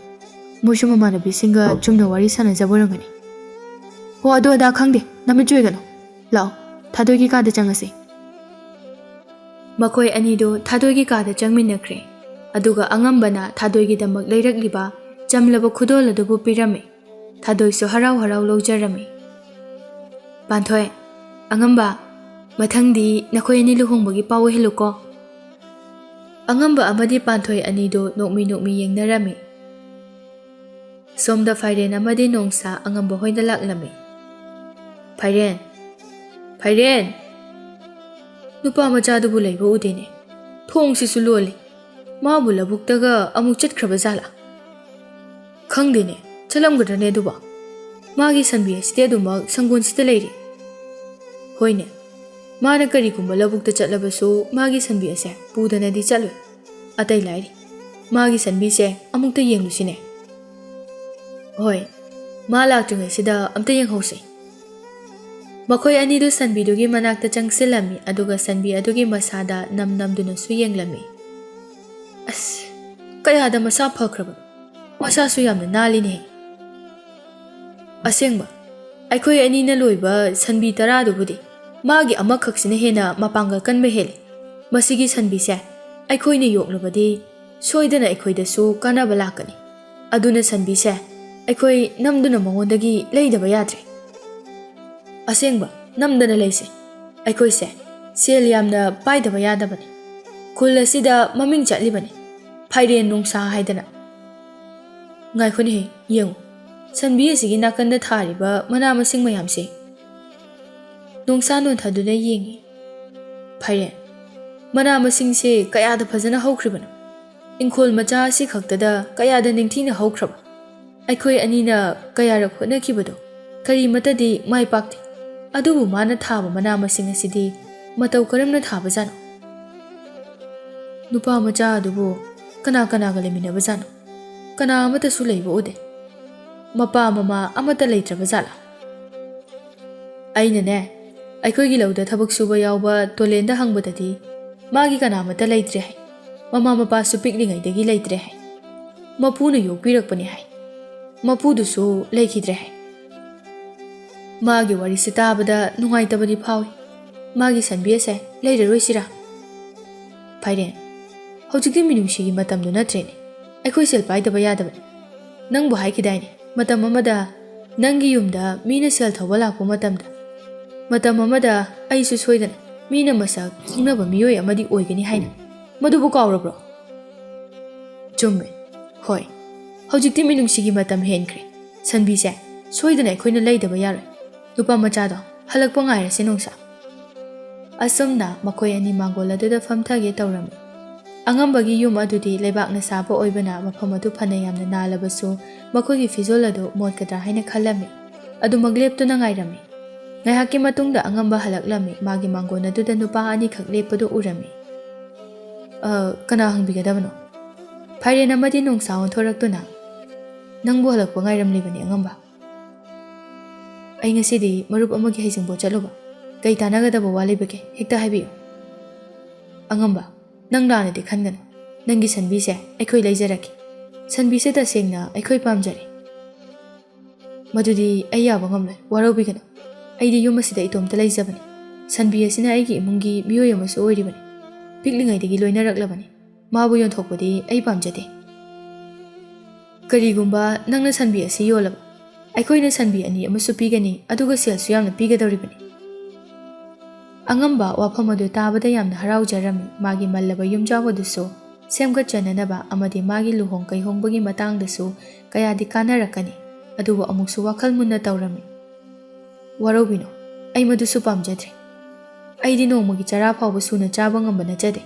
ꯃꯣꯏꯁꯨ ꯃꯃꯥꯟꯅꯕꯤꯁꯤꯡꯒ ꯆꯨꯝꯅ ꯋꯥꯔꯤ ꯁꯥꯟꯅꯖꯕ ꯑꯣꯏꯔꯝꯒꯅꯤ꯫" "ꯍꯣ, ꯑꯗꯨ ꯑꯗꯥ ꯈꯪꯗꯦ, ꯅꯃꯤꯠ ꯆꯨꯏꯒꯅꯨ꯫ ꯂꯥꯛꯑꯣ, ꯊꯥꯗꯣꯏꯒꯤ ꯀꯥꯗ ꯆꯪꯉꯁꯤ꯫" ꯃꯈꯣꯏ ꯑꯅꯤꯗꯨ ꯊꯥꯗꯣꯏꯒꯤ ꯀꯥꯗ ꯆꯪꯃꯤꯟꯅꯈ꯭ꯔꯦ꯫ ꯑꯗꯨꯒ ꯑꯉꯝꯕꯅ ꯊꯥꯗꯣꯏꯒꯤꯗꯃꯛ ꯂꯩꯔꯛꯂꯤꯕ ꯆꯝꯂꯕ ꯈꯨꯗꯣꯜ ꯑꯗꯨꯕꯨ ꯄꯤꯔꯝꯃꯤ꯫ ꯊꯥꯗꯣꯏꯁꯨ ꯍꯔꯥꯎ ꯍꯔꯥꯎ ꯂꯧꯖꯔꯝꯃꯤ꯫ "ꯄꯥꯟꯊꯣꯏ, ꯑꯉꯝꯕ, ꯃꯊꯪꯗꯤ ꯅꯈꯣꯏ ꯑꯅꯤ ꯂꯨꯍꯣꯡꯕꯒꯤ ꯄꯥꯎ ꯑꯣꯏꯍꯜꯂꯨꯀꯣ꯫" ꯑꯉꯝꯕ ꯑꯃꯗꯤ ꯄꯥꯟꯊꯣꯏ ꯑꯅꯤꯗꯨ ꯅꯣꯛꯃꯤ ꯅꯣꯛꯃꯤ ꯌꯦꯡꯅꯔꯝꯃꯤ꯫ ꯁꯣꯝꯗ ꯐꯥꯏꯔꯦꯟ ꯑꯃꯗꯤ ꯅꯣꯡꯁꯥ ꯑꯉꯝꯕ ꯍꯣꯏꯗ ꯂꯥꯛꯂꯝꯃꯤ꯫ "ꯐꯥꯏꯔꯦꯟ! ꯐꯥꯏꯔꯦꯟ!" ꯅꯨꯄꯥ ꯃꯆꯥꯗꯨꯕꯨ ꯂꯩꯕ ꯎꯗꯦꯅꯦ꯫ ꯊꯣꯡꯁꯤꯁꯨ ꯂꯣꯜꯂꯤ꯫ ꯃꯥꯕꯨ ꯂꯧꯕꯨꯛꯇꯒ ꯑꯃꯨꯛ ꯆꯠꯈ꯭ꯔꯕ ꯖꯥꯠꯂꯥ? ꯈꯪꯗꯦꯅꯦ, ꯆꯠꯂꯝꯒꯗ꯭ꯔꯅꯦ ꯑꯗꯨꯕꯣ? ꯃꯥꯒꯤ ꯁꯟꯕꯤ ꯑꯁꯤꯗꯤ ꯑꯗꯨꯃꯛ ꯁꯪꯒꯣꯟꯁꯤꯗ ꯂꯩꯔꯤ꯫ ꯍꯣꯏꯅꯦ, ꯃꯥꯅ ꯀꯔꯤꯒꯨꯝꯕ ꯂꯧꯕꯨꯛꯇ ꯆꯠꯂꯕꯁꯨ ꯃꯥꯒꯤ ꯁꯟꯕꯤ ꯑꯁꯦ ꯄꯨꯗꯅꯗꯤ ꯆꯠꯂꯣꯏ꯫ ꯑꯇꯩ ꯂꯥꯏꯔꯤ, ꯃꯥꯒꯤ ꯁꯟꯕꯤꯁꯦ ꯑꯃꯨꯛꯇ ꯌꯦꯡꯂꯨꯁꯤꯅꯦ꯫ ꯍꯣꯏ, ꯃꯥ ꯂꯥꯛꯇ꯭ꯔꯤꯉꯩꯁꯤꯗ ꯑꯝꯇ ꯌꯦꯡꯍꯧꯁꯤ꯫ ꯃꯈꯣꯏ ꯑꯅꯤꯗꯨ ꯁꯟꯕꯤꯗꯨꯒꯤ ꯃꯅꯥꯛꯇ ꯆꯪꯁꯤꯜꯂꯝꯃꯤ, ꯑꯗꯨꯒ ꯁꯟꯕꯤ ꯑꯗꯨꯒꯤ ꯃꯁꯥꯗ ꯅꯝ ꯅꯝꯗꯨꯅꯁꯨ ꯌꯦꯡꯂꯝꯃꯤ꯫ ꯑꯁ, ꯀꯌꯥꯗ ꯃꯁꯥ ꯐꯈ꯭ꯔꯕꯅꯣ! ꯃꯁꯥꯁꯨ ꯌꯥꯝꯅ ꯅꯥꯜꯂꯤꯅꯦꯍꯦ꯫ ꯑꯁꯦꯡꯕ, ꯑꯩꯈꯣꯏ ꯑꯅꯤꯅ ꯂꯣꯏꯕ ꯁꯟꯕꯤ ꯇꯔꯥꯗꯨꯕꯨꯗꯤ ꯃꯥꯒꯤ ꯑꯃꯈꯛꯁꯤꯅ ꯍꯦꯟꯅ ꯃꯄꯥꯡꯒꯜ ꯀꯟꯕ ꯍꯦꯜꯂꯤ꯫ ꯃꯁꯤꯒꯤ ꯁꯟꯕꯤꯁꯦ ꯑꯩꯈꯣꯏꯅ ꯌꯣꯛꯂꯕꯗꯤ ꯁꯣꯏꯗꯅ ꯑꯩꯈꯣꯏꯗꯁꯨ ꯀꯥꯟꯅꯕ ꯂꯥꯛꯀꯅꯤ꯫ ꯑꯗꯨꯅ ꯁꯟꯕꯤꯁꯦ ꯑꯩꯈꯣꯏ ꯅꯝꯗꯨꯅ ꯃꯉꯣꯟꯗꯒꯤ ꯂꯩꯗꯕ ꯌꯥꯗ꯭ꯔꯦ꯫ ꯑꯁꯦꯡꯕ, ꯅꯝꯗꯅ ꯂꯩꯁꯦ꯫ ꯑꯩꯈꯣꯏꯁꯦ ꯁꯦꯜ ꯌꯥꯝꯅ ꯄꯥꯏꯗꯕ ꯌꯥꯗꯕꯅꯤ꯫ ꯈꯨꯜ ꯑꯁꯤꯗ ꯃꯃꯤꯡ ꯆꯠꯂꯤꯕꯅꯤ, ꯐꯥꯏꯔꯦꯟ ꯅꯣꯡꯁꯥ ꯍꯥꯏꯗꯅ꯫ ꯉꯥꯏꯈꯣꯅꯦꯍꯦ, ꯌꯦꯡꯉꯨ, ꯁꯟꯕꯤ ꯑꯁꯤꯒꯤ ꯅꯥꯀꯟꯗ ꯊꯥꯔꯤꯕ ꯃꯅꯥ ꯃꯁꯤꯡ ꯃꯌꯥꯝꯁꯦ꯫ ꯅꯣꯡꯁꯥ ꯅꯣꯟꯊꯗꯨꯅ ꯌꯦꯡꯉꯤ꯫ ꯐꯥꯏꯔꯦꯟ, ꯃꯅꯥ ꯃꯁꯤꯡꯁꯦ ꯀꯌꯥꯗ ꯐꯖꯅ ꯍꯧꯈ꯭ꯔꯤꯕꯅꯣ! ꯏꯪꯈꯣꯜ ꯃꯆꯥ ꯑꯁꯤ ꯈꯛꯇꯗ ꯀꯌꯥꯗ ꯅꯤꯡꯊꯤꯅ ꯍꯧꯈ꯭ꯔꯕ! ꯑꯩꯈꯣꯏ ꯑꯅꯤꯅ ꯀꯌꯥꯔꯛ ꯍꯣꯠꯅꯈꯤꯕꯗꯣ ꯀꯔꯤꯃꯠꯇꯗꯤ ꯃꯥꯏ ꯄꯥꯛꯇꯦ꯫ ꯑꯗꯨꯕꯨ ꯃꯥꯅ ꯊꯥꯕ ꯃꯅꯥ ꯃꯁꯤꯡ ꯑꯁꯤꯗꯤ ꯃꯇꯧ ꯀꯔꯝꯅ ꯊꯥꯕꯖꯥꯠꯅꯣ? ꯅꯨꯄꯥ ꯃꯆꯥ ꯑꯗꯨꯕꯨ ꯀꯅꯥ ꯀꯅꯥꯒ ꯂꯩꯃꯤꯟꯅꯕꯖꯥꯠꯅꯣ? ꯀꯅꯥ ꯑꯃꯠꯇꯁꯨ ꯂꯩꯕ ꯎꯗꯦ꯫ ꯃꯄꯥ ꯃꯃꯥ ꯑꯃꯠꯇ ꯂꯩꯇ꯭ꯔꯕ ꯖꯥꯠꯂꯥ? ꯑꯩꯅꯅꯦ, ꯑꯩꯈꯣꯏꯒꯤ ꯂꯧꯗ ꯊꯕꯛ ꯁꯨꯕ ꯌꯥꯎꯕ ꯇꯣꯂꯦꯟꯗ ꯍꯪꯕꯗꯗꯤ ꯃꯥꯒꯤ ꯀꯅꯥꯃꯠꯇ ꯂꯩꯇ꯭ꯔꯦ ꯍꯥꯏ꯫ ꯃꯃꯥ ꯃꯄꯥꯁꯨ ꯄꯤꯛꯂꯤꯉꯩꯗꯒꯤ ꯂꯩꯇ꯭ꯔꯦ ꯍꯥꯏ꯫ ꯃꯄꯨꯅ ꯌꯣꯛꯄꯤꯔꯛꯄꯅꯤ ꯍꯥꯏ꯫ ꯃꯄꯨꯗꯨꯁꯨ ꯂꯩꯈꯤꯗ꯭ꯔꯦ ꯍꯥꯏ꯫ ꯃꯥꯒꯤ ꯋꯥꯔꯤꯁꯤ ꯇꯥꯕꯗ ꯅꯨꯡꯉꯥꯏꯇꯕꯗꯤ ꯐꯥꯎꯏ꯫ ꯃꯥꯒꯤ ꯁꯟꯕꯤ ꯑꯁꯦ ꯂꯩꯔꯔꯣꯏꯁꯤꯔꯥ? ꯐꯥꯏꯔꯦꯟ, ꯍꯧꯖꯤꯛꯇꯤ ꯃꯤꯅꯨꯡꯁꯤꯒꯤ ꯃꯇꯝꯗꯨ ꯅꯠꯇ꯭ꯔꯦꯅꯦ꯫ ꯑꯩꯈꯣꯏ ꯁꯦꯜ ꯄꯥꯏꯗꯕ ꯌꯥꯗꯕꯅꯤ꯫ ꯅꯪꯕꯨ ꯍꯥꯏꯈꯤꯗꯥꯏꯅꯦ, ꯃꯇꯝ ꯑꯃꯗ ꯅꯪꯒꯤ ꯌꯨꯝꯗ ꯃꯤꯅ ꯁꯦꯜ ꯊꯧꯕ ꯂꯥꯛꯄ ꯃꯇꯝꯗ, ꯃꯇꯝ ꯑꯃꯗ ꯑꯩꯁꯨ ꯁꯣꯏꯗꯅ ꯃꯤꯅ ꯃꯁꯛ ꯈꯪꯅꯕ ꯃꯤꯑꯣꯏ ꯑꯃꯗꯤ ꯑꯣꯏꯒꯅꯤ ꯍꯥꯏꯅ꯫ ꯃꯗꯨꯕꯨ ꯀꯥꯎꯔꯕ꯭ꯔꯣ? ꯆꯨꯝꯃꯦ꯫ ꯍꯣꯏ, ꯍꯧꯖꯤꯛꯇꯤ ꯃꯤꯅꯨꯡꯁꯤꯒꯤ ꯃꯇꯝ ꯍꯦꯟꯈ꯭ꯔꯦ꯫ ꯁꯟꯕꯤꯁꯦ ꯁꯣꯏꯗꯅ ꯑꯩꯈꯣꯏꯅ ꯂꯩꯗꯕ ꯌꯥꯔꯣꯏ꯫ ꯅꯨꯄꯥ ꯃꯆꯥꯗꯣ ꯍꯜꯂꯛꯄ ꯉꯥꯏꯔꯁꯦ, ꯅꯣꯡꯁꯥ꯫ ꯑꯁꯨꯝꯅ ꯃꯈꯣꯏ ꯑꯅꯤ ꯃꯥꯡꯒꯣꯜ ꯑꯗꯨꯗ ꯐꯝꯊꯒꯦ ꯇꯧꯔꯝꯃꯤ꯫ ꯑꯉꯝꯕꯒꯤ ꯌꯨꯝ ꯑꯗꯨꯗꯤ ꯂꯩꯕꯥꯛꯅ ꯁꯥꯕ ꯑꯣꯏꯕꯅ ꯃꯐꯝ ꯑꯗꯨ ꯐꯅ ꯌꯥꯝꯅ ꯅꯥꯜꯂꯕꯁꯨ ꯃꯈꯣꯏꯒꯤ ꯐꯤꯖꯣꯜ ꯑꯗꯨ ꯃꯣꯠꯀꯗ꯭ꯔꯥ ꯍꯥꯏꯅ ꯈꯜꯂꯝꯃꯤ꯫ ꯑꯗꯨꯃꯛ ꯂꯦꯞꯇꯨꯅ ꯉꯥꯏꯔꯝꯃꯤ꯫ ꯉꯥꯏꯍꯥꯛꯀꯤ ꯃꯇꯨꯡꯗ ꯑꯉꯝꯕ ꯍꯜꯂꯛꯂꯝꯃꯤ꯫ ꯃꯥꯒꯤ ꯃꯥꯡꯒꯣꯜ ꯑꯗꯨꯗ ꯅꯨꯄꯥ ꯑꯅꯤꯈꯛ ꯂꯦꯞꯄꯗꯨ ꯎꯔꯝꯃꯤ꯫ "ꯑ, ꯀꯅꯥ ꯍꯪꯕꯤꯒꯗꯕꯅꯣ?" ꯐꯥꯏꯔꯦꯟ ꯑꯃꯗꯤ ꯅꯣꯡꯁꯥ ꯑꯣꯟꯊꯣꯔꯛꯇꯨꯅ, "ꯅꯪꯕꯨ ꯍꯜꯂꯛꯄ ꯉꯥꯏꯔꯝꯂꯤꯕꯅꯤ, ꯑꯉꯝꯕ꯫ ꯑꯩ ꯉꯁꯤꯗꯤ ꯃꯔꯨꯞ ꯑꯃꯒꯤ ꯍꯩꯖꯤꯡꯄꯣꯠ ꯆꯠꯂꯨꯕ꯫ ꯀꯩ ꯇꯥꯟꯅꯒꯗꯕ ꯋꯥ ꯂꯩꯕꯒꯦ? ꯍꯦꯛꯇ ꯍꯥꯏꯕꯤꯌꯨ꯫" "ꯑꯉꯝꯕ, ꯅꯪ ꯂꯥꯟꯅꯗꯤ ꯈꯟꯒꯅꯨ꯫ ꯅꯪꯒꯤ ꯁꯟꯕꯤꯁꯦ ꯑꯩꯈꯣꯏ ꯂꯩꯖꯔꯒꯦ꯫ ꯁꯟꯕꯤꯁꯦ ꯇꯁꯦꯡꯅ ꯑꯩꯈꯣꯏ ꯄꯥꯝꯖꯔꯦ꯫" "ꯃꯗꯨꯗꯤ ꯑꯩ ꯌꯥꯕ ꯉꯝꯂꯣꯏ, ꯋꯥꯔꯧꯕꯤꯒꯅꯨ꯫ ꯑꯩꯗꯤ ꯌꯨꯝ ꯑꯁꯤꯗ ꯏꯇꯣꯝꯇ ꯂꯩꯖꯕꯅꯤ꯫ ꯁꯟꯕꯤ ꯑꯁꯤꯅ ꯑꯩꯒꯤ ꯏꯃꯨꯡꯒꯤ ꯃꯤꯑꯣꯏ ꯑꯃꯁꯨ ꯑꯣꯏꯔꯤꯕꯅꯤ꯫ ꯄꯤꯛꯂꯤꯉꯩꯗꯒꯤ ꯂꯣꯏꯅꯔꯛꯂꯕꯅꯤ꯫ ꯃꯥꯕꯨ ꯌꯣꯟꯊꯣꯛꯄꯗꯤ ꯑꯩ ꯄꯥꯝꯖꯗꯦ꯫" "ꯀꯔꯤꯒꯨꯝꯕ ꯅꯪꯅ ꯁꯟꯕꯤ ꯑꯁꯤ ꯌꯣꯜꯂꯕ, ꯑꯩꯈꯣꯏꯅ ꯁꯟꯕꯤ ꯑꯅꯤ ꯑꯃꯁꯨ ꯄꯤꯒꯅꯤ, ꯑꯗꯨꯒ ꯁꯦꯜꯁꯨ ꯌꯥꯝꯅ ꯄꯤꯒꯗꯧꯔꯤꯕꯅꯤ꯫" ꯑꯉꯝꯕ ꯋꯥꯐꯝ ꯑꯗꯨ ꯇꯥꯕꯗ ꯌꯥꯝꯅ ꯍꯔꯥꯎꯖꯔꯝꯃꯤ꯫ ꯃꯥꯒꯤ ꯃꯜꯂꯕ ꯌꯨꯝꯖꯥꯎ ꯑꯗꯨꯁꯨ ꯁꯦꯝꯒꯠꯆꯅꯅꯕ ꯑꯃꯗꯤ ꯃꯥꯒꯤ ꯂꯨꯍꯣꯡ ꯀꯩꯍꯣꯡꯕꯒꯤ ꯃꯇꯥꯡꯗꯁꯨ ꯀꯌꯥꯗꯤ ꯀꯥꯟꯅꯔꯛꯀꯅꯤ꯫ ꯑꯗꯨꯕꯨ ꯑꯃꯨꯛꯁꯨ ꯋꯥꯈꯜ ꯃꯨꯟꯅ ꯇꯧꯔꯝꯃꯤ꯫ "ꯋꯥꯔꯧꯕꯤꯅꯨ, ꯑꯩ ꯃꯗꯨꯁꯨ ꯄꯥꯝꯖꯗ꯭ꯔꯦ꯫ ꯑꯩꯗꯤ ꯅꯣꯡꯃꯒꯤ ꯆꯔꯥ ꯐꯥꯎꯕ ꯁꯨꯅ ꯆꯥꯕ ꯉꯝꯕ ꯅꯠꯆꯗꯦ꯫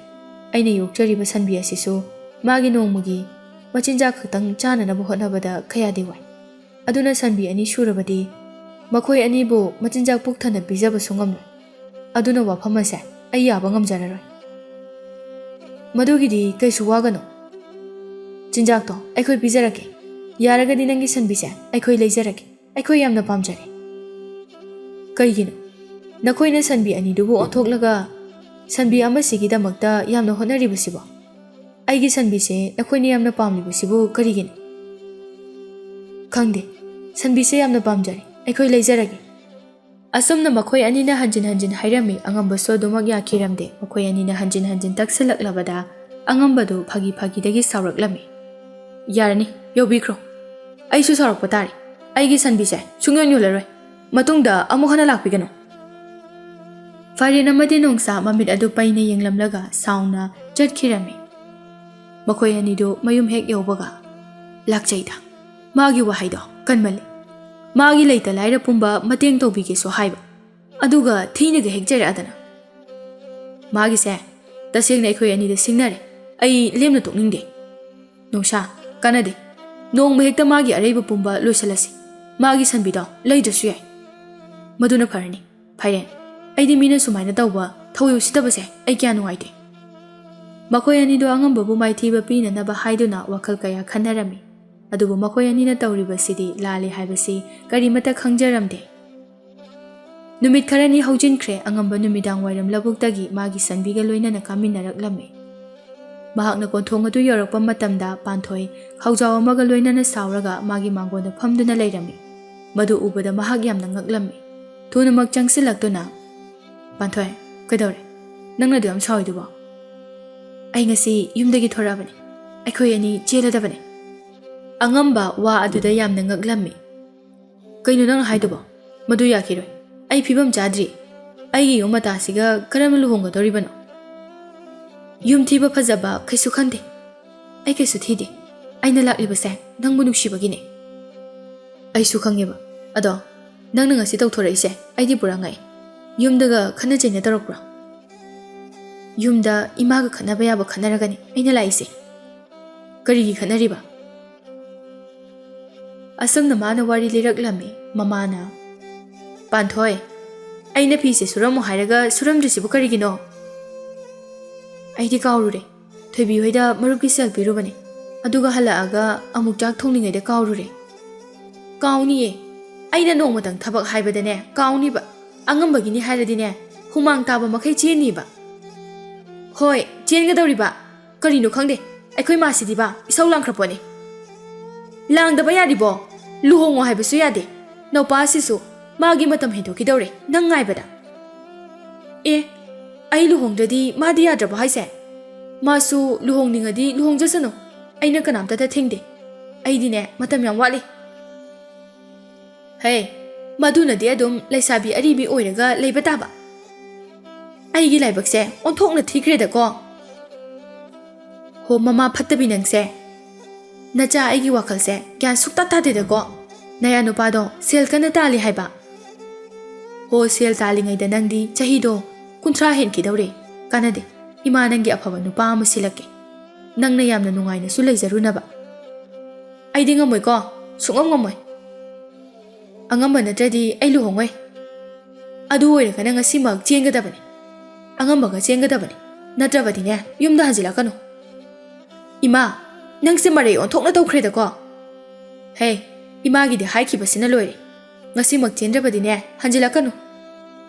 ꯑꯩꯅ ꯌꯣꯛꯆꯔꯤꯕ ꯁꯟꯕꯤ ꯑꯁꯤꯁꯨ ꯃꯥꯒꯤ ꯅꯣꯡꯃꯒꯤ ꯃꯆꯤꯟꯖꯥꯛ ꯈꯛꯇꯪ ꯆꯥꯅꯅꯕ ꯍꯣꯠꯅꯕꯗ ꯀꯌꯥꯗꯤ ꯋꯥꯏ꯫ ꯑꯗꯨꯅ ꯁꯟꯕꯤ ꯑꯅꯤ ꯁꯨꯔꯕꯗꯤ ꯃꯈꯣꯏ ꯑꯅꯤꯕꯨ ꯃꯆꯤꯟꯖꯥꯛ ꯄꯨꯛ ꯊꯟꯅ ꯄꯤꯖꯕꯁꯨ ꯉꯝꯂꯣꯏ꯫ ꯑꯗꯨꯅ ꯋꯥꯐꯝ ꯑꯁꯦ ꯑꯩ ꯌꯥꯕ ꯉꯝꯖꯔꯔꯣꯏ꯫" "ꯃꯗꯨꯒꯤꯗꯤ ꯀꯩꯁꯨ ꯋꯥꯒꯅꯨ꯫ ꯆꯤꯟꯖꯥꯛꯇꯣ ꯑꯩꯈꯣꯏ ꯄꯤꯖꯔꯛꯀꯦ꯫ ꯌꯥꯔꯒꯗꯤ ꯅꯪꯒꯤ ꯁꯟꯕꯤꯁꯦ ꯑꯩꯈꯣꯏ ꯂꯩꯖꯔꯒꯦ꯫ ꯑꯩꯈꯣꯏ ꯌꯥꯝꯅ ꯄꯥꯝꯖꯔꯦ꯫" "ꯀꯩꯒꯤꯅꯣ? ꯅꯈꯣꯏꯅ ꯁꯟꯕꯤ ꯑꯅꯤꯗꯨꯕꯨ ꯑꯣꯟꯊꯣꯛꯂꯒ ꯁꯟꯕꯤ ꯑꯃꯁꯤꯒꯤꯗꯃꯛꯇ ꯌꯥꯝꯅ ꯍꯣꯠꯅꯔꯤꯕꯁꯤꯕꯣ? ꯑꯩꯒꯤ ꯁꯟꯕꯤꯁꯦ ꯅꯈꯣꯏꯅ ꯌꯥꯝꯅ ꯄꯥꯝꯂꯤꯕꯁꯤꯕꯨ ꯀꯔꯤꯒꯤꯅꯣ?" "ꯈꯪꯗꯦ, ꯁꯟꯕꯤꯁꯦ ꯌꯥꯝꯅ ꯄꯥꯝꯖꯔꯦ, ꯑꯩꯈꯣꯏ ꯂꯩꯖꯔꯒꯦ꯫" ꯑꯁꯨꯝꯅ ꯃꯈꯣꯏ ꯑꯅꯤꯅ ꯍꯟꯖꯤꯟ ꯍꯟꯖꯤꯟ ꯍꯥꯏꯔꯝꯃꯤ꯫ ꯑꯉꯝꯕꯁꯨ ꯑꯗꯨꯃꯛ ꯌꯥꯈꯤꯔꯝꯗꯦ꯫ ꯃꯈꯣꯏ ꯑꯅꯤꯅ ꯍꯟꯖꯤꯟ ꯍꯟꯖꯤꯟ ꯇꯛꯁꯤꯜꯂꯛꯂꯕꯗ ꯑꯉꯝꯕꯗꯨ ꯐꯥꯒꯤ ꯐꯥꯒꯤꯗꯒꯤ ꯁꯥꯎꯔꯛꯂꯝꯃꯤ꯫ "ꯌꯥꯔꯅꯤ, ꯌꯧꯕꯤꯈ꯭ꯔꯣ꯫ ꯑꯩꯁꯨ ꯁꯥꯎꯔꯛꯄ ꯇꯥꯔꯦ꯫ ꯑꯩꯒꯤ ꯁꯟꯕꯤꯁꯦ ꯁꯨꯡꯌꯣꯟ ꯌꯣꯜꯂꯔꯣꯏ꯫ ꯃꯇꯨꯡꯗ ꯑꯃꯨꯛ ꯍꯟꯅ ꯂꯥꯛꯄꯤꯒꯅꯨ꯫" ꯐꯥꯏꯔꯦꯟ ꯑꯃꯗꯤ ꯅꯣꯡꯁꯥ ꯃꯃꯤꯠ ꯑꯗꯨ ꯄꯩꯅ ꯌꯦꯡꯂꯝꯂꯒ ꯁꯥꯎꯅ ꯆꯠꯈꯤꯔꯝꯃꯤ꯫ ꯃꯈꯣꯏ ꯑꯅꯤꯗꯨ ꯃꯌꯨꯝ ꯍꯦꯛ ꯌꯧꯕꯒ, "ꯂꯥꯛꯆꯩꯗ, ꯃꯥꯒꯤ ꯋꯥꯍꯩꯗꯣ ꯀꯟꯃꯜꯂꯤ꯫ ꯃꯥꯒꯤ ꯂꯩꯇ ꯂꯥꯏꯔ ꯄꯨꯝꯕ ꯃꯇꯦꯡ ꯇꯧꯕꯤꯒꯦꯁꯨ ꯍꯥꯏꯕ, ꯑꯗꯨꯒ ꯊꯤꯅꯒ ꯍꯦꯛ ꯆꯩꯔꯛꯑꯗꯅ꯫ ꯃꯥꯒꯤꯁꯦ ꯇꯁꯦꯡꯅ ꯑꯩꯈꯣꯏ ꯑꯅꯤꯗ ꯁꯤꯡꯅꯔꯦ꯫ ꯑꯩ ꯂꯦꯝꯅ ꯇꯣꯛꯅꯤꯡꯗꯦ꯫ ꯅꯣꯡꯁꯥ, ꯀꯥꯟꯅꯗꯦ꯫ ꯅꯣꯡꯃ ꯍꯦꯛꯇ ꯃꯥꯒꯤ ꯑꯔꯩꯕ ꯄꯨꯝꯕ ꯂꯣꯏꯁꯤꯜꯂꯁꯤ꯫ ꯃꯥꯒꯤ ꯁꯟꯕꯤꯗꯣ ꯂꯩꯗ꯭ꯔꯁꯨ ꯌꯥꯏ꯫ ꯃꯗꯨꯅ ꯐꯔꯅꯤ꯫ ꯐꯥꯏꯔꯦꯟ, ꯑꯩꯗꯤ ꯃꯤꯅ ꯁꯨꯃꯥꯏꯅ ꯇꯧꯕ ꯊꯧ ꯎꯁꯤꯠꯇꯕꯁꯦ ꯑꯩ ꯀꯌꯥ ꯅꯨꯡꯉꯥꯏꯇꯦ꯫ ꯃꯈꯣꯏ ꯑꯅꯤꯗꯣ ꯑꯉꯝꯕꯕꯨ ꯃꯥꯏꯊꯤꯕ ꯄꯤꯅꯅꯕ ꯍꯥꯏꯗꯨꯅ ꯋꯥꯈꯜ ꯀꯌꯥ ꯈꯟꯅꯔꯝꯃꯤ꯫ ꯑꯗꯨꯕꯨ ꯃꯈꯣꯏ ꯑꯅꯤꯅ ꯇꯧꯔꯤꯕꯁꯤꯗꯤ ꯂꯥꯜꯂꯤ ꯍꯥꯏꯕꯁꯤ ꯀꯔꯤꯃꯠꯇ ꯈꯪꯖꯔꯝꯗꯦ꯫ ꯅꯨꯃꯤꯠ ꯈꯔꯅꯤ ꯍꯧꯖꯤꯟꯈ꯭ꯔꯦ꯫ ꯑꯉꯝꯕ ꯅꯨꯃꯤꯗꯥꯡ ꯋꯥꯏꯔꯝ ꯂꯧꯕꯨꯛꯇꯒꯤ ꯃꯥꯒꯤ ꯁꯟꯕꯤꯒ ꯂꯣꯏꯅꯅ ꯀꯥꯃꯤꯟꯅꯔꯛꯂꯝꯃꯤ꯫ ꯃꯍꯥꯛꯅ ꯀꯣꯟꯊꯣꯡ ꯑꯗꯨ ꯌꯧꯔꯛꯄ ꯃꯇꯝꯗ ꯄꯥꯟꯊꯣꯏ ꯈꯥꯎꯖꯥꯎ ꯑꯃꯒ ꯂꯣꯏꯅꯅ ꯁꯥꯎꯔꯒ ꯃꯥꯒꯤ ꯃꯥꯡꯒꯣꯟꯗ ꯐꯝꯗꯨꯅ ꯂꯩꯔꯝꯃꯤ꯫ ꯃꯗꯨ ꯎꯕꯗ ꯃꯍꯥꯛ ꯌꯥꯝꯅ ꯉꯛꯂꯝꯃꯤ꯫ ꯊꯨꯅꯃꯛ ꯆꯪꯁꯤꯜꯂꯛꯇꯨꯅ, "ꯄꯥꯟꯊꯣꯏ, ꯀꯩꯗꯧꯔꯦ? ꯅꯪꯅ ꯑꯗꯨ ꯌꯥꯝ ꯁꯥꯎꯔꯤꯗꯨꯕꯣ?" "ꯑꯩ ꯉꯁꯤ ꯌꯨꯝꯗꯒꯤ ꯊꯣꯔꯛꯑꯕꯅꯤ꯫ ꯑꯩꯈꯣꯏ ꯑꯅꯤ ꯆꯦꯜꯂꯗꯕꯅꯤ꯫" ꯑꯉꯝꯕ ꯋꯥ ꯑꯗꯨꯗ ꯌꯥꯝꯅ ꯉꯛꯂꯝꯃꯤ꯫ "ꯀꯩꯅꯣ ꯅꯪꯅ ꯍꯥꯏꯗꯨꯕꯣ? ꯃꯗꯨ ꯌꯥꯈꯤꯔꯣꯏ꯫ ꯑꯩ ꯐꯤꯕꯝ ꯆꯥꯗ꯭ꯔꯤ꯫ ꯑꯩꯒꯤ ꯌꯨꯝ ꯃꯇꯥꯁꯤꯒ ꯀꯔꯝꯅ ꯂꯨꯍꯣꯡꯒꯗꯧꯔꯤꯕꯅꯣ?" "ꯌꯨꯝ ꯊꯤꯕ ꯐꯖꯕ ꯀꯩꯁꯨ ꯈꯟꯗꯦ꯫ ꯑꯩ ꯀꯩꯁꯨ ꯊꯤꯗꯦ꯫ ꯑꯩꯅ ꯂꯥꯛꯂꯤꯕꯁꯦ ꯅꯪꯕꯨ ꯅꯨꯡꯁꯤꯕꯒꯤꯅꯦ꯫" "ꯑꯩꯁꯨ ꯈꯪꯉꯦꯕ꯫ ꯑꯗꯣ ꯅꯪꯅ ꯉꯁꯤ ꯇꯧꯊꯣꯔꯛꯏꯁꯦ ꯑꯩꯗꯤ ꯄꯨꯔꯥ ꯉꯛꯑꯦ꯫ ꯌꯨꯝꯗꯒ ꯈꯠꯅ ꯆꯩꯅ ꯇꯧꯔꯛꯄ꯭ꯔꯣ?" "ꯌꯨꯝꯗ ꯏꯃꯥꯒ ꯈꯠꯅꯕ ꯌꯥꯕ ꯈꯠꯅꯔꯒꯅꯤ ꯑꯩꯅ ꯂꯥꯛꯏꯁꯦ꯫" "ꯀꯔꯤꯒꯤ ꯈꯠꯅꯔꯤꯕ?" ꯑꯁꯨꯝꯅ ꯃꯥꯅ ꯋꯥꯔꯤ ꯂꯤꯔꯛꯂꯝꯃꯤ꯫ ꯃꯃꯥꯅ, "ꯄꯥꯟꯊꯣꯏ, ꯑꯩꯅ ꯐꯤꯁꯦ ꯁꯨꯔꯝꯃꯣ ꯍꯥꯏꯔꯒ ꯁꯨꯔꯝꯗ꯭ꯔꯤꯁꯤꯕꯨ ꯀꯔꯤꯒꯤꯅꯣ?" "ꯑꯩꯗꯤ ꯀꯥꯎꯔꯨꯔꯦ꯫ ꯊꯣꯏꯕꯤ ꯍꯣꯏꯗ ꯃꯔꯨꯞꯀꯤ ꯁꯦꯜ ꯄꯤꯔꯨꯕꯅꯦ꯫ ꯑꯗꯨꯒ ꯍꯜꯂꯛꯑꯒ ꯑꯃꯨꯛ ꯆꯥꯛ ꯊꯣꯡꯂꯤꯉꯩꯗ ꯀꯥꯎꯔꯨꯔꯦ꯫" "ꯀꯥꯎꯅꯤꯌꯦ꯫ ꯑꯩꯅ ꯅꯣꯡꯃꯇꯪ ꯊꯕꯛ ꯍꯥꯏꯕꯗꯅꯦ ꯀꯥꯎꯅꯤꯕ꯫ ꯑꯉꯝꯕꯒꯤꯅꯤ ꯍꯥꯏꯔꯗꯤꯅꯦ ꯍꯨꯃꯥꯡ ꯇꯥꯕ ꯃꯈꯩ ꯆꯦꯟꯅꯤꯕ꯫" "ꯍꯣꯏ, ꯆꯦꯟꯒꯗꯧꯔꯤꯕ꯫ ꯀꯔꯤꯅꯣ ꯈꯪꯗꯦ, ꯑꯩꯈꯣꯏ ꯃꯥꯁꯤꯗꯤꯕ ꯏꯁꯧ ꯂꯥꯡꯈ꯭ꯔ ꯄꯣꯠꯅꯤ꯫" "ꯂꯥꯡꯗꯕ ꯌꯥꯔꯤꯕꯣ? ꯂꯨꯍꯣꯡꯉꯣ ꯍꯥꯏꯕꯁꯨ ꯌꯥꯗꯦ꯫ ꯅꯧꯄꯥꯁꯤꯁꯨ ꯃꯥꯒꯤ ꯃꯇꯝ ꯍꯦꯟꯗꯣꯛꯈꯤꯗꯧꯔꯦ ꯅꯪ ꯉꯥꯏꯕꯗ꯫" "ꯑꯦ, ꯑꯩ ꯂꯨꯍꯣꯡꯗ꯭ꯔꯗꯤ ꯃꯥꯗꯤ ꯌꯥꯗ꯭ꯔꯕꯣ ꯍꯥꯏꯁꯦ? ꯃꯥꯁꯨ ꯂꯨꯍꯣꯡꯅꯤꯡꯉꯗꯤ ꯂꯨꯍꯣꯡꯖꯁꯅꯨ꯫ ꯑꯩꯅ ꯀꯅꯥꯝꯇꯗ ꯊꯤꯡꯗꯦ꯫ ꯑꯩꯗꯤꯅꯦ ꯃꯇꯝ ꯌꯥꯝ ꯋꯥꯠꯂꯤ꯫" "ꯍꯦ, ꯃꯗꯨꯅꯗꯤ ꯑꯗꯨꯝ ꯂꯩꯁꯥꯕꯤ ꯑꯔꯤꯕꯤ ꯑꯣꯏꯔꯒ ꯂꯩꯕ ꯇꯥꯕ꯫ ꯑꯩꯒꯤ ꯂꯥꯏꯕꯛꯁꯦ ꯑꯣꯟꯊꯣꯛꯅ ꯊꯤꯈ꯭ꯔꯦꯗꯀꯣ꯫ ꯍꯣ, ꯃꯃꯥ ꯐꯠꯇꯕꯤ ꯅꯪꯁꯦ꯫ ꯅꯆꯥ ꯑꯩꯒꯤ ꯋꯥꯈꯜꯁꯦ ꯒ꯭ꯌꯥꯟ ꯁꯨꯛꯇꯥ ꯇꯥꯗꯦꯗꯀꯣ꯫ ꯅꯌꯥ ꯅꯨꯄꯥꯗꯣ ꯁꯦꯜ ꯀꯟꯅ ꯇꯥꯜꯂꯤ ꯍꯥꯏꯕ꯫ ꯍꯣ, ꯁꯦꯜ ꯇꯥꯜꯂꯤꯉꯩꯗ ꯅꯪꯗꯤ ꯆꯍꯤꯗꯣ ꯀꯨꯟꯊ꯭ꯔꯥ ꯍꯦꯟꯈꯤꯗꯧꯔꯦ꯫ "ꯀꯥꯟꯅꯗꯦ, ꯏꯃꯥ ꯅꯪꯒꯤ ꯑꯐꯕ ꯅꯨꯄꯥ ꯑꯃ ꯁꯤꯜꯂꯛꯀꯦ, ꯅꯪꯅ ꯌꯥꯝꯅ ꯅꯨꯡꯉꯥꯏꯅꯁꯨ ꯂꯩꯖꯔꯨꯅꯕ꯫" "ꯑꯩꯗꯤ ꯉꯝꯃꯣꯏꯀꯣ, ꯁꯨꯡꯉꯝ ꯉꯝꯃꯣꯏ꯫ ꯑꯉꯝꯕ ꯅꯠꯇ꯭ꯔꯗꯤ ꯑꯩ ꯂꯨꯍꯣꯡꯉꯣꯏ꯫ ꯑꯗꯨ ꯑꯣꯏꯔꯒꯅ ꯉꯁꯤꯃꯛ ꯆꯦꯟꯒꯗꯕꯅꯤ, ꯑꯉꯝꯕꯒ ꯆꯦꯟꯒꯗꯕꯅꯤ, ꯅꯠꯇ꯭ꯔꯕꯗꯤꯅꯦ ꯌꯨꯝꯗ ꯍꯟꯖꯤꯜꯂꯛꯀꯅꯨ꯫" "ꯏꯃꯥ, ꯅꯪꯁꯦ ꯃꯔꯩ ꯑꯣꯟꯊꯣꯛꯅ ꯇꯧꯈ꯭ꯔꯦꯗꯀꯣ꯫ ꯍꯦ, ꯏꯃꯥꯒꯤꯗꯤ ꯍꯥꯏꯈꯤꯕꯁꯤꯅ ꯂꯣꯏꯔꯦ, ꯉꯁꯤꯃꯛ ꯆꯦꯟꯗ꯭ꯔꯕꯗꯤꯅꯦ ꯍꯟꯖꯤꯜꯂꯛꯀꯅꯨ꯫"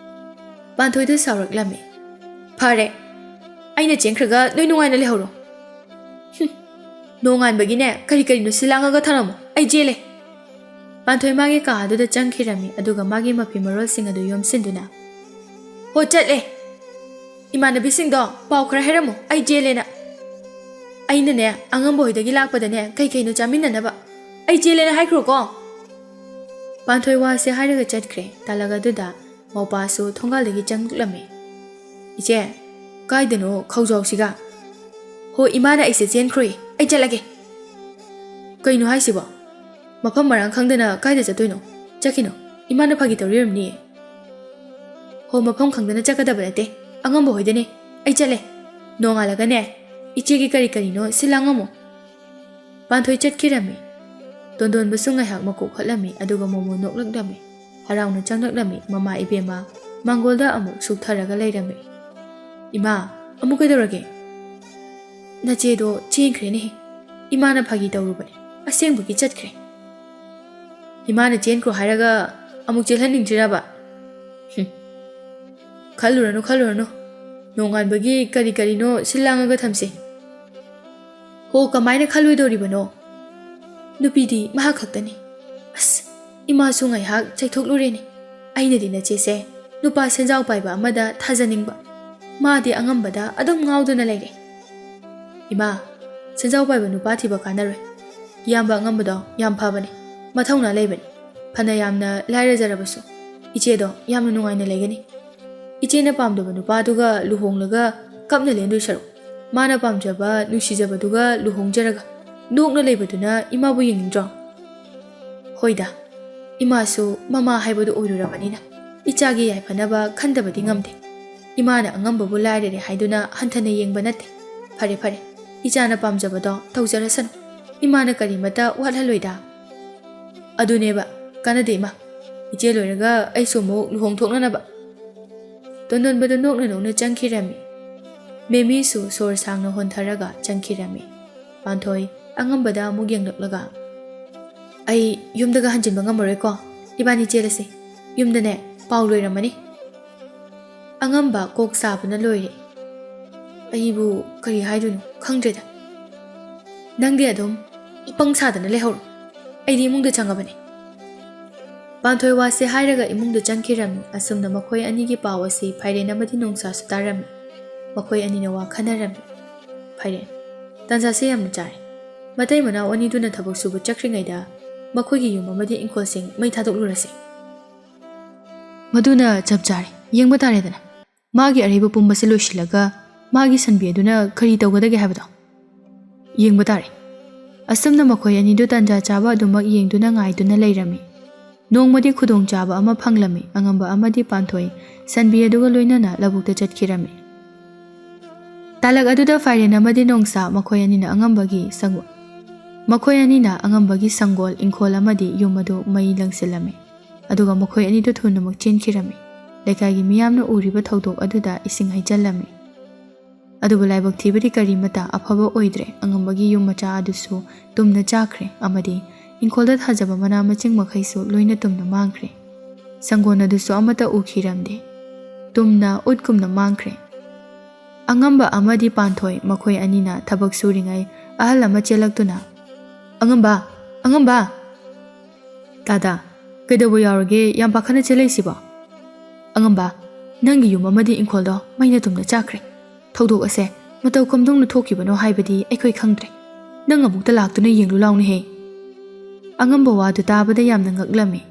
ꯄꯥꯟꯊꯣꯏꯗꯨ ꯁꯥꯎꯔꯛꯂꯝꯃꯤ꯫ "ꯐꯔꯦ, ꯑꯩꯅ ꯆꯦꯟꯈ꯭ꯔꯒ ꯅꯣꯏ ꯅꯨꯡꯉꯥꯏꯅ ꯂꯩꯍꯧꯔꯣ꯫ ꯍꯨꯝ, ꯅꯣꯡꯉꯥꯟꯕꯒꯤꯅꯦ ꯀꯔꯤ ꯀꯔꯤꯅꯣ ꯁꯤꯜ ꯂꯥꯡꯉꯒ ꯊꯝꯂꯝꯃꯣ, ꯑꯩ ꯆꯦꯜꯂꯦ꯫" ꯄꯥꯟꯊꯣꯏ ꯃꯥꯒꯤ ꯀꯥ ꯑꯗꯨꯗ ꯆꯪꯈꯤꯔꯝꯃꯤ, ꯑꯗꯨꯒ ꯃꯥꯒꯤ ꯃꯐꯤ ꯃꯔꯣꯜꯁꯤꯡ ꯑꯗꯨ ꯌꯣꯝꯁꯤꯟꯗꯨꯅ, "ꯍꯣ, ꯆꯠꯂꯦ꯫ ꯏꯃꯥꯟꯅꯕꯤꯁꯤꯡꯗꯣ ꯄꯥꯎ ꯈꯔ ꯍꯥꯏꯔꯝꯃꯨ, ꯑꯩ ꯆꯦꯜꯂꯦꯅ꯫ ꯑꯩꯅꯅꯦ ꯑꯉꯝꯕ ꯍꯣꯏꯗꯒꯤ ꯂꯥꯛꯄꯗꯅꯦ ꯀꯩ ꯀꯩꯅꯣ ꯆꯥꯃꯤꯟꯅꯅꯕ, ꯑꯩ ꯆꯦꯜꯂꯦꯅ ꯍꯥꯏꯈ꯭ꯔꯣꯀꯣ꯫" ꯄꯥꯟꯊꯣꯏ ꯋꯥꯁꯦ ꯍꯥꯏꯔꯒ ꯆꯠꯈ꯭ꯔꯦ꯫ ꯇꯥꯂꯛ ꯑꯗꯨꯗ ꯃꯧꯄꯥꯁꯨ ꯊꯣꯡꯒꯥꯜꯗꯒꯤ ꯆꯪꯂꯛꯂꯝꯃꯤ꯫ "ꯏꯆꯦ, ꯀꯥꯏꯗꯅꯣ ꯈꯧꯖꯥꯎꯁꯤꯒ?" "ꯍꯣ, ꯏꯃꯥꯅ ꯑꯩꯁꯦ ꯆꯦꯟꯈ꯭ꯔꯣꯏ, ꯑꯩ ꯆꯠꯂꯒꯦ꯫" "ꯀꯩꯅꯣ ꯍꯥꯏꯁꯤꯕꯣ? ꯃꯐꯝ ꯃꯔꯥꯡ ꯈꯪꯗꯅ ꯀꯥꯏꯗ ꯆꯠꯇꯣꯏꯅꯣ? ꯆꯠꯈꯤꯅꯣ, ꯏꯃꯥꯅ ꯐꯥꯒꯤ ꯇꯧꯔꯤꯔꯝꯅꯤꯌꯦ꯫" "ꯍꯣ, ꯃꯐꯝ ꯈꯪꯗꯅ ꯆꯠꯀꯗꯕ ꯅꯠꯇꯦ, ꯑꯉꯝꯕ ꯍꯣꯏꯗꯅꯦ꯫ ꯑꯩ ꯆꯠꯂꯦ꯫ ꯅꯣꯡꯉꯥꯜꯂꯒꯅꯦ ꯏꯆꯦꯒꯤ ꯀꯔꯤ ꯀꯔꯤꯅꯣ ꯁꯤꯜ ꯂꯥꯡꯉꯝꯃꯣ꯫" ꯄꯥꯟꯊꯣꯏ ꯆꯠꯈꯤꯔꯝꯃꯤ꯫ ꯇꯣꯟꯗꯣꯟꯕꯁꯨ ꯉꯥꯏꯍꯥꯛ ꯃꯀꯣꯛ ꯈꯠꯂꯝꯃꯤ, ꯑꯗꯨꯒ ꯃꯣꯃꯣ ꯅꯣꯛꯂꯛꯂꯝꯃꯤ꯫ ꯍꯔꯥꯎꯅ ꯆꯪꯂꯛꯂꯝꯃꯤ꯫ ꯃꯃꯥ ꯏꯕꯦꯝꯃ ꯃꯥꯡꯒꯣꯜꯗ ꯑꯃꯨꯛ ꯁꯨꯛꯊꯔꯒ ꯂꯩꯔꯝꯃꯤ꯫ "ꯏꯃꯥ, ꯑꯃꯨꯛ ꯀꯩꯗꯧꯔꯒꯦ?" "ꯅꯆꯦꯗꯣ ꯆꯦꯟꯈ꯭ꯔꯦꯅꯦꯍꯦ꯫ ꯏꯃꯥꯅ ꯐꯥꯒꯤ ꯇꯧꯔꯨꯕꯅꯦ, ꯑꯁꯦꯡꯕꯒꯤ ꯆꯠꯈ꯭ꯔꯦ꯫" "ꯏꯃꯥꯅ ꯆꯦꯟꯈ꯭ꯔꯣ ꯍꯥꯏꯔꯒ ꯑꯃꯨꯛ ꯆꯦꯜꯍꯟꯅꯤꯡꯗ꯭ꯔꯤꯔꯕ?" "ꯍꯨꯝ, ꯈꯜꯂꯨꯔꯅꯨ, ꯈꯜꯂꯨꯔꯅꯨ꯫ ꯅꯣꯡꯉꯥꯟꯕꯒꯤ ꯀꯔꯤ ꯀꯔꯤꯅꯣ ꯁꯤꯜ ꯂꯥꯡꯉꯒ ꯊꯝꯁꯦ꯫" "ꯍꯣ, ꯀꯃꯥꯏꯅ ꯈꯜꯂꯣꯏꯗꯧꯔꯤꯕꯅꯣ? ꯅꯨꯄꯤꯗꯤ ꯃꯍꯥꯛ ꯈꯛꯇꯅꯤ꯫" ꯑꯁ, ꯏꯃꯥꯁꯨ ꯉꯥꯏꯍꯥꯛ ꯆꯩꯊꯣꯛꯂꯨꯔꯦꯅꯦ꯫ "ꯑꯩꯅꯗꯤ ꯅꯆꯦꯁꯦ ꯅꯨꯄꯥ ꯁꯦꯟꯖꯥꯎ ꯄꯥꯏꯕ ꯑꯃꯗ ꯊꯥꯖꯅꯤꯡꯕ꯫ ꯃꯥꯗꯤ ꯑꯉꯝꯕꯗ ꯑꯗꯨꯝ ꯉꯥꯎꯗꯨꯅ ꯂꯩꯔꯦ꯫" "ꯏꯃꯥ, ꯁꯦꯟꯖꯥꯎ ꯄꯥꯏꯕ ꯅꯨꯄꯥ ꯊꯤꯕ ꯀꯥꯟꯅꯔꯣꯏ꯫ ꯏꯌꯥꯝꯕ ꯑꯉꯝꯕꯗꯣ ꯌꯥꯝ ꯐꯕꯅꯤ, ꯃꯊꯧꯅꯥ ꯂꯩꯕꯅꯤ꯫ ꯐꯅ ꯌꯥꯝꯅ ꯂꯥꯏꯔꯖꯔꯕꯁꯨ, ꯏꯆꯦꯗꯣ ꯌꯥꯝꯅ ꯅꯨꯡꯉꯥꯏꯅ ꯂꯩꯒꯅꯤ꯫ ꯏꯆꯦꯅ ꯄꯥꯝꯗꯕ ꯅꯨꯄꯥꯗꯨꯒ ꯂꯨꯍꯣꯡꯂꯒ ꯀꯞꯅ ꯂꯦꯟꯗꯣꯏ ꯁꯔꯨꯛ, ꯃꯥꯅ ꯄꯥꯝꯖꯕ ꯅꯨꯡꯁꯤꯖꯕꯗꯨꯒ ꯂꯨꯍꯣꯡꯖꯔꯒ ꯅꯣꯛꯅ ꯂꯩꯕꯗꯨꯅ ꯏꯃꯥꯕꯨ ꯌꯦꯡꯅꯤꯡꯗ꯭ꯔꯣ?" "ꯍꯣꯏꯗ, ꯏꯃꯥꯁꯨ ꯃꯃꯥ ꯍꯥꯏꯕꯗꯨ ꯑꯣꯏꯔꯨꯔꯕꯅꯤꯅ ꯏꯆꯥꯒꯤ ꯌꯥꯏꯐꯅꯕ ꯈꯟꯗꯕꯗꯤ ꯉꯝꯗꯦ꯫ ꯏꯃꯥꯅ ꯑꯉꯝꯕꯕꯨ ꯂꯥꯏꯔꯔꯦ ꯍꯥꯏꯗꯨꯅ ꯍꯟꯊꯅ ꯌꯦꯡꯕ ꯅꯠꯇꯦ꯫ ꯐꯔꯦ ꯐꯔꯦ, ꯏꯆꯥꯅ ꯄꯥꯝꯖꯕꯗꯣ ꯇꯧꯖꯔꯁꯅꯨ꯫ ꯏꯃꯥꯅ ꯀꯔꯤꯃꯇ ꯋꯥꯠꯍꯜꯂꯣꯏꯗ꯫ ꯑꯗꯨꯅꯦꯕ, ꯀꯥꯟꯅꯗꯦ ꯏꯃꯥ꯫ ꯏꯆꯦ ꯂꯣꯏꯔꯒ ꯑꯩꯁꯨ ꯑꯃꯨꯛ ꯂꯨꯍꯣꯡ ꯊꯣꯛꯅꯅꯕ꯫ ꯇꯣꯟꯗꯣꯟꯕꯗꯨ ꯅꯣꯛꯅ ꯅꯣꯛꯅ ꯆꯪꯈꯤꯔꯝꯃꯤ꯫ ꯃꯦꯃꯤꯁꯨ ꯁꯣꯔ ꯁꯥꯡꯅ ꯍꯣꯟꯊꯔꯒ ꯆꯪꯈꯤꯔꯝꯃꯤ꯫ ꯄꯥꯟꯊꯣꯏ ꯑꯉꯝꯕꯗ ꯑꯃꯨꯛ ꯌꯦꯡꯂꯛꯂꯒ, "ꯑꯩ ꯌꯨꯝꯗꯒ ꯍꯟꯖꯤꯟꯕ ꯉꯝꯃꯔꯣꯏꯀꯣ꯫ ꯏꯕꯥꯅꯤ ꯆꯦꯜꯂꯁꯤ꯫ ꯌꯨꯝꯗꯅꯦ ꯄꯥꯎ ꯂꯣꯏꯔꯝꯃꯅꯤ꯫" ꯑꯉꯝꯕ ꯀꯣꯛ ꯁꯥꯕꯅ ꯂꯣꯏꯔꯦ꯫ "ꯑꯩꯕꯨ ꯀꯔꯤ ꯍꯥꯏꯗꯣꯏꯅꯣ ꯈꯪꯗ꯭ꯔꯦꯗ꯫ ꯅꯪꯗꯤ ꯑꯗꯨꯝ ꯑꯄꯪ ꯁꯥꯗꯅ ꯂꯩꯍꯧꯔꯣ꯫ ꯑꯩꯗꯤ ꯏꯃꯨꯡꯗ ꯆꯪꯉꯕꯅꯤ꯫" ꯄꯥꯟꯊꯣꯏ ꯋꯥꯁꯦ ꯍꯥꯏꯔꯒ ꯏꯃꯨꯡꯗ ꯆꯪꯈꯤꯔꯝꯃꯤ꯫ ꯑꯁꯨꯝꯅ ꯃꯈꯣꯏ ꯑꯅꯤꯒꯤ ꯄꯥꯎ ꯑꯁꯤ ꯐꯥꯏꯔꯦꯟ ꯑꯃꯗꯤ ꯅꯣꯡꯁꯥꯁꯨ ꯇꯥꯔꯝꯃꯤ꯫ ꯃꯈꯣꯏ ꯑꯅꯤꯅ ꯋꯥ ꯈꯟꯅꯔꯝꯃꯤ꯫ ꯐꯥꯏꯔꯦꯟ, "ꯇꯥꯟꯖꯥꯁꯦ ꯌꯥꯝꯅ ꯆꯥꯔꯦ꯫ ꯃꯇꯩ ꯃꯅꯥꯎ ꯑꯅꯤꯗꯨꯅ ꯊꯕꯛ ꯁꯨꯕ ꯆꯠꯈ꯭ꯔꯤꯉꯩꯗ ꯃꯈꯣꯏꯒꯤ ꯌꯨꯝ ꯑꯃꯗꯤ ꯏꯪꯈꯣꯜꯁꯤꯡ ꯃꯩ ꯊꯥꯗꯣꯛꯂꯨꯔꯁꯤ꯫" "ꯃꯗꯨꯅ ꯆꯞ ꯆꯥꯔꯦ꯫ ꯌꯦꯡꯕ ꯇꯥꯔꯦꯗꯅ꯫ ꯃꯥꯒꯤ ꯑꯔꯩꯕ ꯄꯨꯝꯕꯁꯦ ꯂꯣꯏꯁꯤꯜꯂꯒ ꯃꯥꯒꯤ ꯁꯟꯕꯤ ꯑꯗꯨꯅ ꯀꯔꯤ ꯇꯧꯒꯗꯒꯦ ꯍꯥꯏꯕꯗꯣ ꯌꯦꯡꯕ ꯇꯥꯔꯦ꯫" ꯑꯁꯨꯝꯅ ꯃꯈꯣꯏ ꯑꯅꯤꯗꯨ ꯇꯥꯟꯖꯥ ꯆꯥꯕ ꯑꯗꯨꯃꯛ ꯌꯦꯡꯗꯨꯅ ꯉꯥꯏꯗꯨꯅ ꯂꯩꯔꯝꯃꯤ꯫ ꯅꯣꯡꯃꯗꯤ ꯈꯨꯗꯣꯡꯆꯥꯕ ꯑꯃ ꯐꯪꯂꯝꯃꯤ꯫ ꯑꯉꯝꯕ ꯑꯃꯗꯤ ꯄꯥꯟꯊꯣꯏ ꯁꯟꯕꯤ ꯑꯗꯨꯒ ꯂꯣꯏꯅꯅ ꯂꯧꯕꯨꯛꯇ ꯆꯠꯈꯤꯔꯝꯃꯤ꯫ ꯇꯥꯂꯛ ꯑꯗꯨꯗ ꯐꯥꯏꯔꯦꯟ ꯑꯃꯗꯤ ꯅꯣꯡꯁꯥ ꯃꯈꯣꯏ ꯑꯅꯤꯅ ꯑꯉꯝꯕꯒꯤ ꯁꯪꯒꯣꯜ, ꯃꯈꯣꯏ ꯑꯅꯤꯅ ꯑꯉꯝꯕꯒꯤ ꯁꯪꯒꯣꯜ, ꯏꯪꯈꯣꯜ ꯑꯃꯗꯤ ꯌꯨꯝ ꯑꯗꯨ ꯃꯩ ꯂꯪꯁꯤꯜꯂꯝꯃꯤ꯫ ꯑꯗꯨꯒ ꯃꯈꯣꯏ ꯑꯅꯤꯗꯨ ꯊꯨꯅꯃꯛ ꯆꯦꯟꯈꯤꯔꯝꯃꯤ꯫ ꯂꯩꯀꯥꯏꯒꯤ ꯃꯤꯌꯥꯝꯅ ꯎꯔꯤꯕ ꯊꯧꯗꯣꯛ ꯑꯗꯨꯗ ꯏꯁꯤꯡ ꯍꯩꯖꯤꯜꯂꯝꯃꯤ꯫ ꯑꯗꯨꯕꯨ ꯂꯥꯏꯕꯛ ꯊꯤꯕꯗꯤ ꯀꯔꯤꯃꯇ ꯑꯐꯕ ꯑꯣꯏꯗ꯭ꯔꯦ꯫ ꯑꯉꯝꯕꯒꯤ ꯌꯨꯝ ꯃꯆꯥ ꯑꯗꯨꯁꯨ ꯇꯨꯝꯅ ꯆꯥꯈ꯭ꯔꯦ ꯑꯃꯗꯤ ꯏꯪꯈꯣꯜꯗ ꯊꯥꯖꯕ ꯃꯅꯥ ꯃꯁꯤꯡ ꯃꯈꯩꯁꯨ ꯂꯣꯏꯅ ꯇꯨꯝꯅ ꯃꯥꯡꯈ꯭ꯔꯦ꯫ ꯁꯪꯒꯣꯜ ꯑꯗꯨꯁꯨ ꯑꯃꯠꯇ ꯎꯈꯤꯔꯝꯗꯦ꯫ ꯇꯨꯝꯅ ꯎꯠꯀꯨꯝꯅ ꯃꯥꯡꯈ꯭ꯔꯦ꯫ ꯑꯉꯝꯕ ꯑꯃꯗꯤ ꯄꯥꯟꯊꯣꯏ ꯃꯈꯣꯏ ꯑꯅꯤꯅ ꯊꯕꯛ ꯁꯨꯔꯤꯉꯩ ꯑꯍꯜ ꯑꯃ ꯆꯦꯜꯂꯛꯇꯨꯅ, "ꯑꯉꯝꯕ! ꯑꯉꯝꯕ!" "ꯇꯥꯗꯥ, ꯀꯩꯗꯧꯕ ꯌꯥꯎꯔꯒꯦ ꯌꯥꯝ ꯄꯥꯈꯠꯅ ꯆꯦꯜꯂꯛꯏꯁꯤꯕꯣ?" "ꯑꯉꯝꯕ, ꯅꯪꯒꯤ ꯌꯨꯝ ꯑꯃꯗꯤ ꯏꯪꯈꯣꯜꯗꯣ ꯃꯩꯅ ꯇꯨꯝꯅ ꯆꯥꯛꯈ꯭ꯔꯦ꯫ ꯊꯧꯗꯣꯛ ꯑꯁꯦ ꯃꯇꯧ ꯀꯝꯗꯧꯅ ꯊꯣꯛꯈꯤꯕꯅꯣ ꯍꯥꯏꯕꯗꯤ ꯑꯩꯈꯣꯏ ꯈꯪꯗ꯭ꯔꯦ꯫ ꯅꯪ ꯑꯃꯨꯛꯇ ꯂꯥꯛꯇꯨꯅ ꯌꯦꯡꯂꯨ ꯂꯥꯎꯅꯦꯍꯦ꯫" ꯑꯉꯝꯕ ꯋꯥꯗꯨ ꯇꯥꯕꯗ ꯌꯥꯝꯅ ꯉꯛꯂꯝꯃꯤ꯫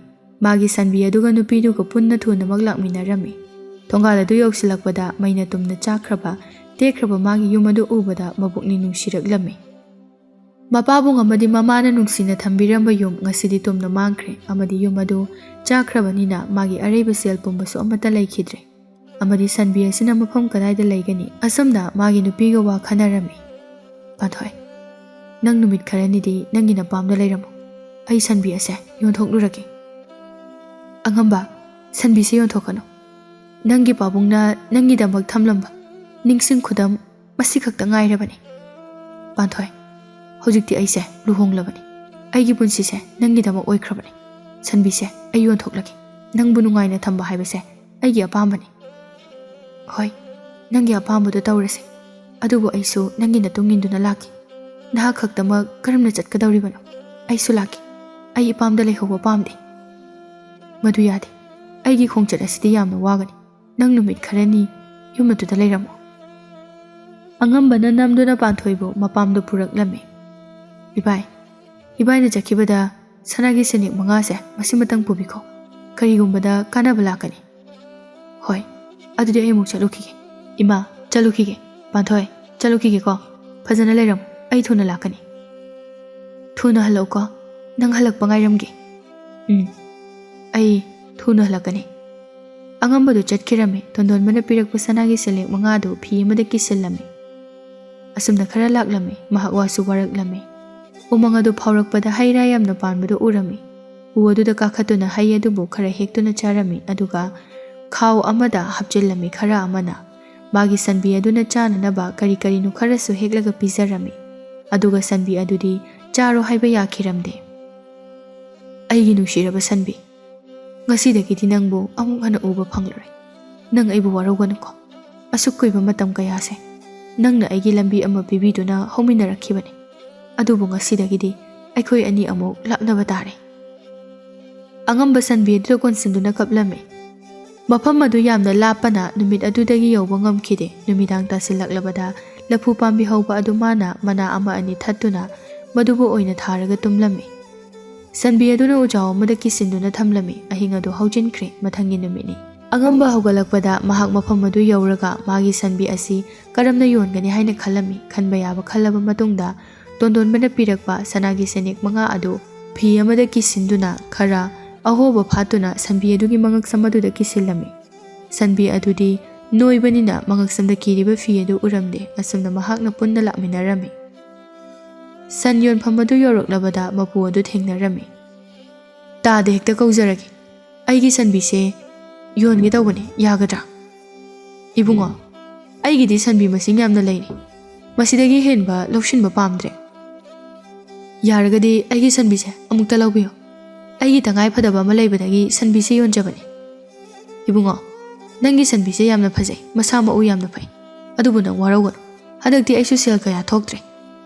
ꯃꯥꯒꯤ ꯁꯟꯕꯤ ꯑꯗꯨꯒ ꯅꯨꯄꯤꯗꯨꯒ ꯄꯨꯟꯅ ꯊꯨꯅꯃꯛ ꯂꯥꯛꯃꯤꯟꯅꯔꯝꯃꯤ꯫ ꯊꯣꯡꯒꯥꯜ ꯑꯗꯨ ꯌꯧꯁꯤꯜꯂꯛꯄꯗ ꯃꯩꯅ ꯇꯨꯝꯅ ꯆꯥꯛꯈ꯭ꯔꯕ, ꯇꯦꯛꯈ꯭ꯔꯕ ꯃꯥꯒꯤ ꯌꯨꯝ ꯑꯗꯨ ꯎꯕꯗ ꯃꯕꯨꯛꯅꯤꯡ ꯅꯨꯡꯁꯤꯔꯛꯂꯝꯃꯤ꯫ ꯃꯄꯥꯕꯨꯡ ꯑꯃꯗꯤ ꯃꯃꯥꯅ ꯅꯨꯡꯁꯤꯅ ꯊꯝꯕꯤꯔꯝꯕ ꯌꯨꯝ ꯉꯁꯤꯗꯤ ꯇꯨꯝꯅ ꯃꯥꯡꯈ꯭ꯔꯦ, ꯑꯃꯗꯤ ꯌꯨꯝ ꯑꯗꯨ ꯆꯥꯛꯈ꯭ꯔꯕꯅꯤꯅ ꯃꯥꯒꯤ ꯑꯔꯩꯕ ꯁꯦꯜ ꯄꯨꯝꯕꯁꯨ ꯑꯃꯠꯇ ꯂꯩꯈꯤꯗ꯭ꯔꯦ꯫ ꯑꯃꯗꯤ ꯁꯟꯕꯤ ꯑꯁꯤꯅ ꯃꯐꯝ ꯀꯗꯥꯏꯗ ꯂꯩꯒꯅꯤ? ꯑꯁꯨꯝꯅ ꯃꯥꯒꯤ ꯅꯨꯄꯤꯒ ꯋꯥ ꯈꯟꯅꯔꯝꯃꯤ꯫ "ꯄꯥꯟꯊꯣꯏ, ꯅꯪ ꯅꯨꯃꯤꯠ ꯈꯔꯅꯤꯗꯤ ꯅꯪꯒꯤ ꯅꯄꯥꯝꯗ ꯂꯩꯔꯝꯃꯨ꯫ ꯑꯩ ꯁꯟꯕꯤ ꯑꯁꯦ ꯌꯣꯟꯊꯣꯛꯂꯨꯔꯒꯦ꯫" "ꯑꯉꯝꯕ, ꯁꯟꯕꯤꯁꯦ ꯌꯣꯟꯊꯣꯛꯀꯅꯨ꯫ ꯅꯪꯒꯤ ꯄꯥꯕꯨꯡꯅ ꯅꯪꯒꯤꯗꯃꯛ ꯊꯝꯂꯝꯕ ꯅꯤꯡꯁꯤꯡ ꯈꯨꯗꯝ ꯃꯁꯤ ꯈꯛꯇ ꯉꯥꯏꯔꯕꯅꯤ꯫ ꯄꯥꯟꯊꯣꯏ, ꯍꯧꯖꯤꯛꯇꯤ ꯑꯩꯁꯦ ꯂꯨꯍꯣꯡꯂꯕꯅꯤ꯫ ꯑꯩꯒꯤ ꯄꯨꯟꯁꯤꯁꯦ ꯅꯪꯒꯤꯗꯃꯛ ꯑꯣꯏꯈ꯭ꯔꯕꯅꯤ꯫ ꯁꯟꯕꯤꯁꯦ ꯑꯩ ꯌꯣꯟꯊꯣꯛꯂꯒꯦ꯫ ꯅꯪꯕꯨ ꯅꯨꯡꯉꯥꯏꯅ ꯊꯝꯕ ꯍꯥꯏꯕꯁꯦ ꯑꯩꯒꯤ ꯑꯄꯥꯝꯕꯅꯤ꯫" "ꯍꯣꯏ, ꯅꯪꯒꯤ ꯑꯄꯥꯝꯕꯗꯣ ꯇꯧꯔꯁꯦ꯫ ꯑꯗꯨꯕꯨ ꯑꯩꯁꯨ ꯅꯪꯒꯤ ꯅꯇꯨꯡ ꯏꯟꯗꯨꯅ ꯂꯥꯛꯀꯦ꯫ ꯅꯍꯥꯛ ꯈꯛꯇꯃꯛ ꯀꯔꯝꯅ ꯆꯠꯀꯗꯧꯔꯤꯕꯅꯣ? ꯑꯩꯁꯨ ꯂꯥꯛꯀꯦ꯫ ꯑꯩ ꯏꯄꯥꯝꯗ ꯂꯩꯍꯧꯕ ꯄꯥꯝꯗꯦ꯫" "ꯃꯗꯨ ꯌꯥꯗꯦ꯫ ꯑꯩꯒꯤ ꯈꯣꯡꯆꯠ ꯑꯁꯤꯗꯤ ꯌꯥꯝꯅ ꯋꯥꯒꯅꯤ꯫ ꯅꯪ ꯅꯨꯃꯤꯠ ꯈꯔꯅꯤ ꯌꯨꯝ ꯑꯗꯨꯗ ꯂꯩꯔꯝꯃꯨ꯫" ꯑꯉꯝꯕꯅ ꯅꯝꯗꯨꯅ ꯄꯥꯟꯊꯣꯏꯕꯨ ꯃꯄꯥꯝꯗ ꯄꯨꯔꯛꯂꯝꯃꯤ꯫ "ꯏꯕꯥꯏ, ꯏꯕꯥꯏꯅ ꯆꯠꯈꯤꯕꯗ ꯁꯅꯥꯒꯤ ꯁꯦꯅꯦꯛ ꯃꯉꯥꯁꯦ ꯃꯁꯤꯃꯇꯪ ꯄꯨꯕꯤꯈꯣ꯫ ꯀꯔꯤꯒꯨꯝꯕꯗ ꯀꯥꯟꯅꯕ ꯂꯥꯛꯀꯅꯤ꯫" "ꯍꯣꯏ, ꯑꯗꯨꯗꯤ ꯑꯩ ꯑꯃꯨꯛ ꯆꯠꯂꯨꯈꯤꯒꯦ꯫" "ꯏꯃꯥ, ꯆꯠꯂꯨꯈꯤꯒꯦ꯫" "ꯄꯥꯟꯊꯣꯏ, ꯆꯠꯂꯨꯈꯤꯒꯦꯀꯣ꯫ ꯐꯖꯅ ꯂꯩꯔꯝꯃꯨ꯫ ꯑꯩ ꯊꯨꯅ ꯂꯥꯛꯀꯅꯤ꯫" "ꯊꯨꯅ ꯍꯜꯂꯛꯎꯀꯣ꯫ ꯅꯪ ꯍꯜꯂꯛꯄ ꯉꯥꯏꯔꯝꯒꯦ꯫" "ꯎꯝ, ꯑꯩ ꯊꯨꯅ ꯍꯜꯂꯛꯀꯅꯤ꯫" ꯑꯉꯝꯕꯗꯨ ꯆꯠꯈꯤꯔꯝꯃꯤ꯫ ꯇꯣꯟꯗꯣꯟꯕꯅ ꯄꯤꯔꯛꯄ ꯁꯅꯥꯒꯤ ꯁꯦꯂꯦꯛ ꯃꯉꯥꯗꯨ ꯐꯤ ꯑꯃꯗ ꯀꯤꯁꯤꯜꯂꯝꯃꯤ꯫ ꯑꯁꯨꯝꯅ ꯈꯔ ꯂꯥꯛꯂꯝꯃꯤ꯫ ꯃꯍꯥꯛ ꯋꯥꯁꯨ ꯋꯥꯔꯛꯂꯝꯃꯤ꯫ ꯎꯃꯪ ꯑꯗꯨ ꯐꯥꯎꯔꯛꯄꯗ ꯍꯩ ꯔꯥ ꯌꯥꯝꯅ ꯄꯥꯟꯕꯗꯨ ꯎꯔꯝꯃꯤ꯫ ꯎ ꯑꯗꯨꯗ ꯀꯥꯈꯠꯇꯨꯅ ꯍꯩ ꯑꯗꯨꯕꯨ ꯈꯔ ꯍꯦꯛꯇꯨꯅ ꯆꯥꯔꯝꯃꯤ, ꯑꯗꯨꯒ ꯈꯥꯎ ꯑꯃꯗ ꯍꯥꯞꯆꯤꯜꯂꯝꯃꯤ꯫ ꯈꯔ ꯑꯃꯅ ꯃꯥꯒꯤ ꯁꯟꯕꯤ ꯑꯗꯨꯅ ꯆꯥꯅꯅꯕ ꯀꯔꯤ ꯀꯔꯤꯅꯣ ꯈꯔꯁꯨ ꯍꯦꯛꯂꯒ ꯄꯤꯖꯔꯝꯃꯤ꯫ ꯑꯗꯨꯒ ꯁꯟꯕꯤ ꯑꯗꯨꯗꯤ ꯆꯥꯔꯣ ꯍꯥꯏꯕ ꯌꯥꯈꯤꯔꯝꯗꯦ꯫ "ꯑꯩꯒꯤ ꯅꯨꯡꯁꯤꯔꯕ ꯁꯟꯕꯤ, ꯉꯁꯤꯗꯒꯤꯗꯤ ꯅꯪꯕꯨ ꯑꯃꯨꯛ ꯍꯟꯅ ꯎꯕ ꯐꯪꯂꯔꯣꯏ꯫ ꯅꯪ ꯑꯩꯕꯨ ꯋꯥꯔꯧꯒꯅꯨꯀꯣ꯫ ꯑꯁꯨꯛ ꯀꯨꯏꯕ ꯃꯇꯝ ꯀꯌꯥꯁꯦ ꯅꯪꯅ ꯑꯩꯒꯤ ꯂꯝꯕꯤ ꯑꯃ ꯄꯤꯕꯤꯗꯨꯅ ꯍꯧꯃꯤꯟꯅꯔꯛꯈꯤꯕꯅꯤ꯫ ꯑꯗꯨꯕꯨ ꯉꯁꯤꯗꯒꯤꯗꯤ ꯑꯩꯈꯣꯏ ꯑꯅꯤ ꯑꯃꯨꯛ ꯂꯥꯞꯅꯕ ꯇꯥꯔꯦ꯫" ꯑꯉꯝꯕ ꯁꯟꯕꯤ ꯑꯗꯨꯗ ꯀꯣꯟꯁꯤꯟꯗꯨꯅ ꯀꯞꯂꯝꯃꯤ꯫ ꯃꯐꯝ ꯑꯗꯨ ꯌꯥꯝꯅ ꯂꯥꯞꯄꯅ ꯅꯨꯃꯤꯠ ꯑꯗꯨꯗꯒꯤ ꯌꯧꯕ ꯉꯝꯈꯤꯗꯦ꯫ ꯅꯨꯃꯤꯗꯥꯡ ꯇꯥꯁꯤꯜꯂꯛꯂꯕꯗ ꯂꯐꯨ ꯄꯥꯝꯕꯤ ꯍꯧꯕ ꯑꯗꯨ ꯃꯥꯅ ꯃꯅꯥ ꯑꯃ ꯑꯅꯤ ꯊꯠꯇꯨꯅ ꯃꯗꯨꯕꯨ ꯑꯣꯏꯅ ꯊꯥꯔꯒ ꯇꯨꯝꯂꯝꯃꯤ꯫ ꯁꯟꯕꯤ ꯑꯗꯨꯅ ꯎꯖꯥꯎ ꯑꯃꯗ ꯀꯤꯁꯤꯟꯗꯨꯅ ꯊꯝꯂꯝꯃꯤ꯫ ꯑꯍꯤꯡ ꯑꯗꯨ ꯍꯧꯖꯤꯟꯈ꯭ꯔꯦ꯫ ꯃꯊꯪꯒꯤ ꯅꯨꯃꯤꯠꯅꯤ꯫ ꯑꯉꯝꯕ ꯍꯧꯒꯠꯂꯛꯄꯗ ꯃꯍꯥꯛ ꯃꯐꯝ ꯑꯗꯨ ꯌꯧꯔꯒ ꯃꯥꯒꯤ ꯁꯟꯕꯤ ꯑꯁꯤ ꯀꯔꯝꯅ ꯌꯣꯟꯒꯅꯤ ꯍꯥꯏꯅ ꯈꯜꯂꯝꯃꯤ꯫ ꯈꯟꯕ ꯌꯥꯕ ꯈꯜꯂꯕ ꯃꯇꯨꯡꯗ ꯇꯣꯟꯗꯣꯟꯕꯅ ꯄꯤꯔꯛꯄ ꯁꯅꯥꯒꯤ ꯁꯦꯅꯦꯛ ꯃꯉꯥ ꯑꯗꯨ ꯐꯤ ꯑꯃꯗ ꯀꯤꯁꯤꯟꯗꯨꯅ ꯈꯔ ꯑꯍꯣꯕ ꯐꯥꯠꯇꯨꯅ ꯁꯟꯕꯤ ꯑꯗꯨꯒꯤ ꯃꯉꯛꯁꯝ ꯑꯗꯨꯗ ꯀꯤꯁꯤꯜꯂꯝꯃꯤ꯫ ꯁꯟꯕꯤ ꯑꯗꯨꯗꯤ ꯅꯣꯏꯕꯅꯤꯅ ꯃꯉꯛꯁꯝꯗ ꯀꯤꯔꯤꯕ ꯐꯤ ꯑꯗꯨ ꯎꯔꯝꯗꯦ꯫ ꯑꯁꯨꯝꯅ ꯃꯍꯥꯛꯅ ꯄꯨꯟꯅ ꯂꯥꯛꯃꯤꯟꯅꯔꯝꯃꯤ꯫ ꯁꯟ ꯌꯣꯟꯐꯝ ꯑꯗꯨ ꯌꯧꯔꯛꯂꯕꯗ ꯃꯄꯨ ꯑꯗꯨ ꯊꯦꯡꯅꯔꯝꯃꯤ꯫ "ꯇꯥꯗ ꯍꯦꯛꯇ ꯀꯧꯖꯔꯒꯦ꯫ ꯑꯩꯒꯤ ꯁꯟꯕꯤꯁꯦ ꯌꯣꯟꯒꯦ ꯇꯧꯕꯅꯤ, ꯌꯥꯒꯗ꯭ꯔꯥ?" "ꯏꯕꯨꯡꯉꯣ, ꯑꯩꯒꯤꯗꯤ ꯁꯟꯕꯤ ꯃꯁꯤꯡ ꯌꯥꯝꯅ ꯂꯩꯔꯤ꯫ ꯃꯁꯤꯗꯒꯤ ꯍꯦꯟꯕ ꯂꯧꯁꯤꯟꯕ ꯄꯥꯝꯗ꯭ꯔꯦ꯫ ꯌꯥꯔꯒꯗꯤ ꯑꯩꯒꯤ ꯁꯟꯕꯤꯁꯦ ꯑꯃꯨꯛꯇ ꯂꯧꯕꯤꯌꯨ꯫ ꯑꯩꯒꯤ ꯇꯉꯥꯏ ꯐꯗꯕ ꯑꯃ ꯂꯩꯕꯗꯒꯤ ꯁꯟꯕꯤꯁꯦ ꯌꯣꯟꯖꯕꯅꯤ꯫ ꯏꯕꯨꯡꯉꯣ, ꯅꯪꯒꯤ ꯁꯟꯕꯤꯁꯦ ꯌꯥꯝꯅ ꯐꯖꯩ, ꯃꯁꯥ ꯃꯎ ꯌꯥꯝꯅ ꯐꯩ꯫ ꯑꯗꯨꯕꯨ ꯅꯪ ꯋꯥꯔꯧꯒꯅꯨ꯫ ꯍꯟꯗꯛꯇꯤ ꯑꯩꯁꯨ ꯁꯦꯜ ꯀꯌꯥ ꯊꯣꯛꯇ꯭ꯔꯦ꯫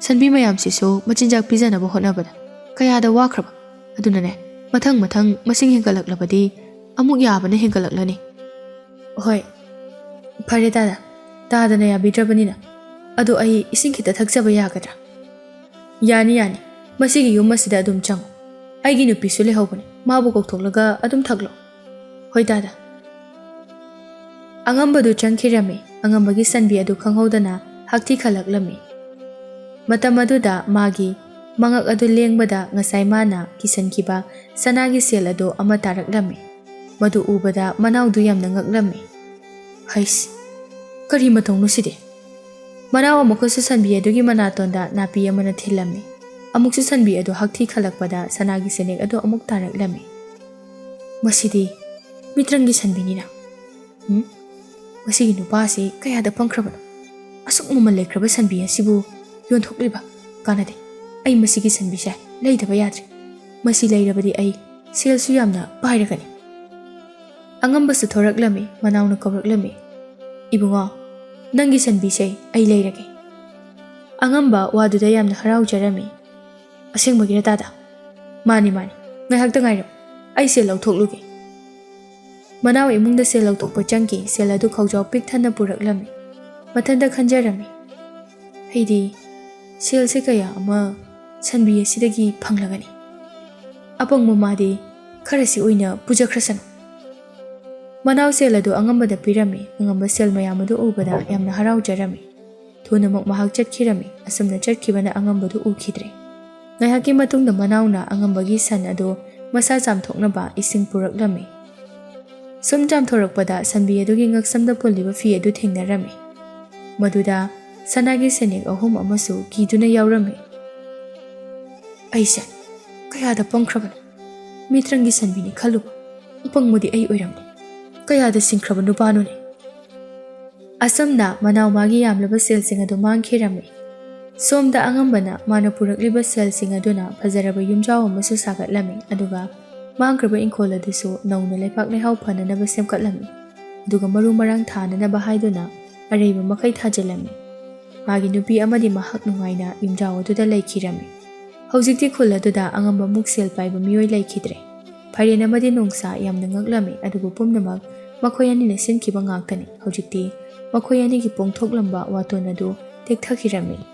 ꯁꯟꯕꯤ ꯃꯌꯥꯝꯁꯤꯁꯨ ꯃꯆꯤꯟꯖꯥꯛ ꯄꯤꯖꯅꯕ ꯍꯣꯠꯅꯕꯗ ꯀꯌꯥꯗ ꯋꯥꯈ꯭ꯔꯕ꯫ ꯑꯗꯨꯅꯅꯦ, ꯃꯊꯪ ꯃꯊꯪ ꯃꯁꯤꯡ ꯍꯦꯟꯒꯠꯂꯛꯂꯕꯗꯤ ꯑꯃꯨꯛ ꯌꯥꯕꯅ ꯍꯦꯟꯒꯠꯂꯛꯂꯅꯤ꯫" "ꯍꯣꯏ, ꯐꯔꯦ ꯇꯥꯗ, ꯇꯥꯗꯅ ꯌꯥꯕꯤꯗ꯭ꯔꯕꯅꯤꯅ꯫ ꯑꯗꯣ ꯑꯩ ꯏꯁꯤꯡ ꯈꯤꯇ ꯊꯛꯆꯕ ꯌꯥꯒꯗ꯭ꯔꯥ?" "ꯌꯥꯅꯤ, ꯌꯥꯅꯤ꯫ ꯃꯁꯤꯒꯤ ꯌꯨꯝ ꯑꯁꯤꯗ ꯑꯗꯨꯝ ꯆꯪꯉꯨ꯫ ꯑꯩꯒꯤ ꯅꯨꯄꯤꯁꯨ ꯂꯩꯍꯧꯕꯅꯤ, ꯃꯥꯕꯨ ꯀꯧꯊꯣꯛꯂꯒ ꯑꯗꯨꯝ ꯊꯛꯂꯣ꯫" "ꯍꯣꯏ ꯇꯥꯗ꯫" ꯑꯉꯝꯕꯗꯨ ꯆꯪꯈꯤꯔꯝꯃꯤ꯫ ꯑꯉꯝꯕꯒꯤ ꯁꯟꯕꯤ ꯑꯗꯨ ꯈꯪꯍꯧꯗꯅ ꯍꯛꯊꯤ ꯈꯜꯂꯛꯂꯝꯃꯤ꯫ ꯃꯇꯝ ꯑꯗꯨꯗ ꯃꯥꯒꯤ ꯃꯉꯛ ꯑꯗꯨ ꯂꯦꯡꯕꯗ ꯉꯁꯥꯏ ꯃꯥꯅ ꯀꯤꯁꯟꯈꯤꯕ ꯁꯅꯥꯒꯤ ꯁꯦꯜ ꯑꯗꯨ ꯑꯃ ꯇꯥꯔꯛꯂꯝꯃꯤ꯫ ꯃꯗꯨ ꯎꯕꯗ ꯃꯅꯥꯎꯗꯨ ꯌꯥꯝꯅ ꯉꯛꯂꯝꯃꯤ꯫ "ꯍꯩꯁ, ꯀꯔꯤ ꯃꯇꯧꯅꯣ ꯁꯤꯗꯤ?" ꯃꯅꯥꯎ ꯑꯃꯨꯛꯀꯁꯨ ꯁꯟꯕꯤ ꯑꯗꯨꯒꯤ ꯃꯅꯥꯇꯣꯟꯗ ꯅꯥꯄꯤ ꯑꯃꯅ ꯊꯤꯜꯂꯝꯃꯤ꯫ ꯑꯃꯨꯛꯁꯨ ꯁꯟꯕꯤ ꯑꯗꯨ ꯍꯛꯊꯤ ꯈꯜꯂꯛꯄꯗ ꯁꯅꯥꯒꯤ ꯁꯦꯅꯦꯛ ꯑꯗꯨ ꯑꯃꯨꯛ ꯇꯥꯔꯛꯂꯝꯃꯤ꯫ "ꯃꯁꯤꯗꯤ ꯃꯤꯇ꯭ꯔꯪꯒꯤ ꯁꯟꯕꯤꯅꯤꯅ꯫ ꯎꯝ? ꯃꯁꯤꯒꯤ ꯅꯨꯄꯥꯁꯤ ꯀꯌꯥꯗ ꯄꯪꯈ꯭ꯔꯕꯅꯣ? ꯑꯁꯨꯛ ꯃꯃꯜ ꯂꯩꯈ꯭ꯔꯕ ꯁꯟꯕꯤ ꯑꯁꯤꯕꯨ ꯌꯣꯟꯊꯣꯛꯂꯤꯕ? ꯀꯥꯟꯅꯗꯦ꯫ ꯑꯩ ꯃꯁꯤꯒꯤ ꯁꯟꯕꯤꯁꯦ ꯂꯩꯗꯕ ꯌꯥꯗ꯭ꯔꯦ꯫ ꯃꯁꯤ ꯂꯩꯔꯕꯗꯤ ꯑꯩ ꯁꯦꯜꯁꯨ ꯌꯥꯝꯅ ꯄꯥꯏꯔꯒꯅꯤ꯫" ꯑꯉꯝꯕꯁꯨ ꯊꯣꯔꯛꯂꯝꯃꯤ꯫ ꯃꯅꯥꯎꯅ ꯀꯧꯔꯛꯂꯝꯃꯤ, "ꯏꯕꯨꯡꯉꯣ, ꯅꯪꯒꯤ ꯁꯟꯕꯤꯁꯦ ꯑꯩ ꯂꯩꯔꯒꯦ꯫" ꯑꯉꯝꯕ ꯋꯥꯗꯨꯗ ꯌꯥꯝꯅ ꯍꯔꯥꯎꯖꯔꯝꯃꯤ꯫ "ꯑꯁꯦꯡꯕꯒꯤꯔ ꯇꯥꯗ?" "ꯃꯥꯅꯤ, ꯃꯥꯅꯤ꯫ ꯉꯥꯏꯍꯥꯛꯇ ꯉꯥꯏꯔꯝꯃꯨ, ꯑꯩ ꯁꯦꯜ ꯂꯧꯊꯣꯛꯂꯨꯒꯦ꯫" ꯃꯅꯥꯎ ꯏꯃꯨꯡꯗ ꯁꯦꯜ ꯂꯧꯊꯣꯛꯄ ꯆꯪꯈꯤ꯫ ꯁꯦꯜ ꯑꯗꯨ ꯈꯧꯖꯥꯎ ꯄꯤꯛ ꯊꯟꯅ ꯄꯨꯔꯛꯂꯝꯃꯤ꯫ ꯃꯊꯟꯇ ꯈꯟꯖꯔꯝꯃꯤ, "ꯑꯩꯗꯤ ꯁꯦꯜꯁꯦ ꯀꯌꯥ ꯑꯃ ꯁꯟꯕꯤ ꯑꯁꯤꯗꯒꯤ ꯐꯪꯂꯒꯅꯤ꯫ ꯑꯄꯪꯕ ꯃꯥꯗꯤ ꯈꯔꯁꯤ ꯑꯣꯏꯅ ꯄꯨꯖꯈ꯭ꯔꯁꯅꯨ꯫" ꯃꯅꯥꯎ ꯁꯦꯜ ꯑꯗꯨ ꯑꯉꯝꯕꯗ ꯄꯤꯔꯝꯃꯤ꯫ ꯑꯉꯝꯕ ꯁꯦꯜ ꯃꯌꯥꯝ ꯑꯗꯨ ꯎꯕꯗ ꯌꯥꯝꯅ ꯍꯔꯥꯎꯖꯔꯝꯃꯤ꯫ ꯊꯨꯅꯃꯛ ꯃꯍꯥꯛ ꯆꯠꯈꯤꯔꯝꯃꯤ꯫ ꯑꯁꯨꯝꯅ ꯆꯠꯈꯤꯕꯅ ꯑꯉꯝꯕꯗꯨ ꯎꯈꯤꯗ꯭ꯔꯦ꯫ ꯉꯥꯏꯍꯥꯛꯀꯤ ꯃꯇꯨꯡꯗ ꯃꯅꯥꯎꯅ ꯑꯉꯝꯕꯒꯤ ꯁꯟ ꯑꯗꯨ ꯃꯁꯥ ꯆꯥꯝꯊꯣꯛꯅꯕ ꯏꯁꯤꯡ ꯄꯨꯔꯛꯂꯝꯃꯤ꯫ ꯁꯨꯝ ꯆꯥꯝꯊꯣꯔꯛꯄꯗ ꯁꯟꯕꯤ ꯑꯗꯨꯒꯤ ꯉꯛꯁꯝꯗ ꯄꯨꯜꯂꯤꯕ ꯐꯤ ꯑꯗꯨ ꯊꯦꯡꯅꯔꯝꯃꯤ꯫ ꯃꯗꯨꯗ ꯁꯅꯥꯒꯤ ꯁꯦꯅꯦꯛ ꯑꯍꯨꯝ ꯑꯃꯁꯨ ꯀꯤꯗꯨꯅ ꯌꯥꯎꯔꯝꯃꯤ꯫ ꯑꯩꯁꯦ ꯀꯌꯥꯗ ꯄꯪꯈ꯭ꯔꯕꯅꯣ? ꯃꯤꯇ꯭ꯔꯪꯒꯤ ꯁꯟꯕꯤꯅꯤ ꯈꯜꯂꯨꯕ ꯑꯄꯪꯕꯗꯤ ꯑꯩ ꯑꯣꯏꯔꯝꯃꯤ꯫ ꯀꯌꯥꯗ ꯁꯤꯡꯈ꯭ꯔꯕ ꯅꯨꯄꯥꯅꯣꯅꯦ? ꯑꯁꯨꯝꯅ ꯃꯅꯥꯎ ꯃꯥꯒꯤ ꯌꯥꯝꯂꯕ ꯁꯦꯜꯁꯤꯡ ꯑꯗꯨ ꯃꯥꯡꯈꯤꯔꯝꯃꯤ꯫ ꯁꯣꯝꯗ ꯑꯉꯝꯕꯅ ꯃꯥꯅ ꯄꯨꯔꯛꯂꯤꯕ ꯁꯦꯜꯁꯤꯡ ꯑꯗꯨꯅ ꯐꯖꯔꯕ ꯌꯨꯝꯖꯥꯎ ꯑꯃꯁꯨ ꯁꯥꯒꯠꯂꯝꯃꯤ, ꯑꯗꯨꯒ ꯃꯥꯡꯈ꯭ꯔꯕ ꯏꯪꯈꯣꯜ ꯑꯗꯨꯁꯨ ꯅꯧꯅ ꯂꯩꯄꯥꯛ ꯂꯩꯍꯥꯎ ꯐꯅꯅꯕ ꯁꯦꯝꯒꯠꯂꯝꯃꯤ꯫ ꯑꯗꯨꯒ ꯃꯔꯨ ꯃꯔꯥꯡ ꯊꯥꯅꯅꯕ ꯍꯥꯏꯗꯨꯅ ꯑꯔꯩꯕ ꯃꯈꯩ ꯊꯥꯖꯤꯜꯂꯝꯃꯤ꯫ ꯃꯥꯒꯤ ꯅꯨꯄꯤ ꯑꯃꯗꯤ ꯃꯍꯥꯛ ꯅꯨꯡꯉꯥꯏꯅ ꯌꯨꯝꯖꯥꯎ ꯑꯗꯨꯗ ꯂꯩꯈꯤꯔꯝꯃꯤ꯫ ꯍꯧꯖꯤꯛꯇꯤ ꯈꯨꯜ ꯑꯗꯨꯗ ꯑꯉꯝꯕ ꯃꯨꯛ ꯁꯦꯜ ꯄꯥꯏꯕ ꯃꯤꯑꯣꯏ ꯂꯩꯈꯤꯗ꯭ꯔꯦ꯫ ꯐꯥꯏꯔꯦꯟ ꯑꯃꯗꯤ ꯅꯣꯡꯁꯥ ꯌꯥꯝꯅ ꯉꯛꯂꯝꯃꯤ, ꯑꯗꯨꯕꯨ ꯄꯨꯝꯅꯃꯛ ꯃꯈꯣꯏ ꯑꯅꯤꯅ ꯁꯤꯟꯈꯤꯕ ꯉꯥꯛꯇꯅꯤ꯫ ꯍꯧꯖꯤꯛꯇꯤ ꯃꯈꯣꯏ ꯑꯅꯤꯒꯤ ꯄꯣꯡꯊꯣꯛꯂꯝꯕ ꯋꯥꯇꯣꯟ ꯑꯗꯨ ꯇꯦꯛꯊꯈꯤꯔꯝꯃꯤ꯫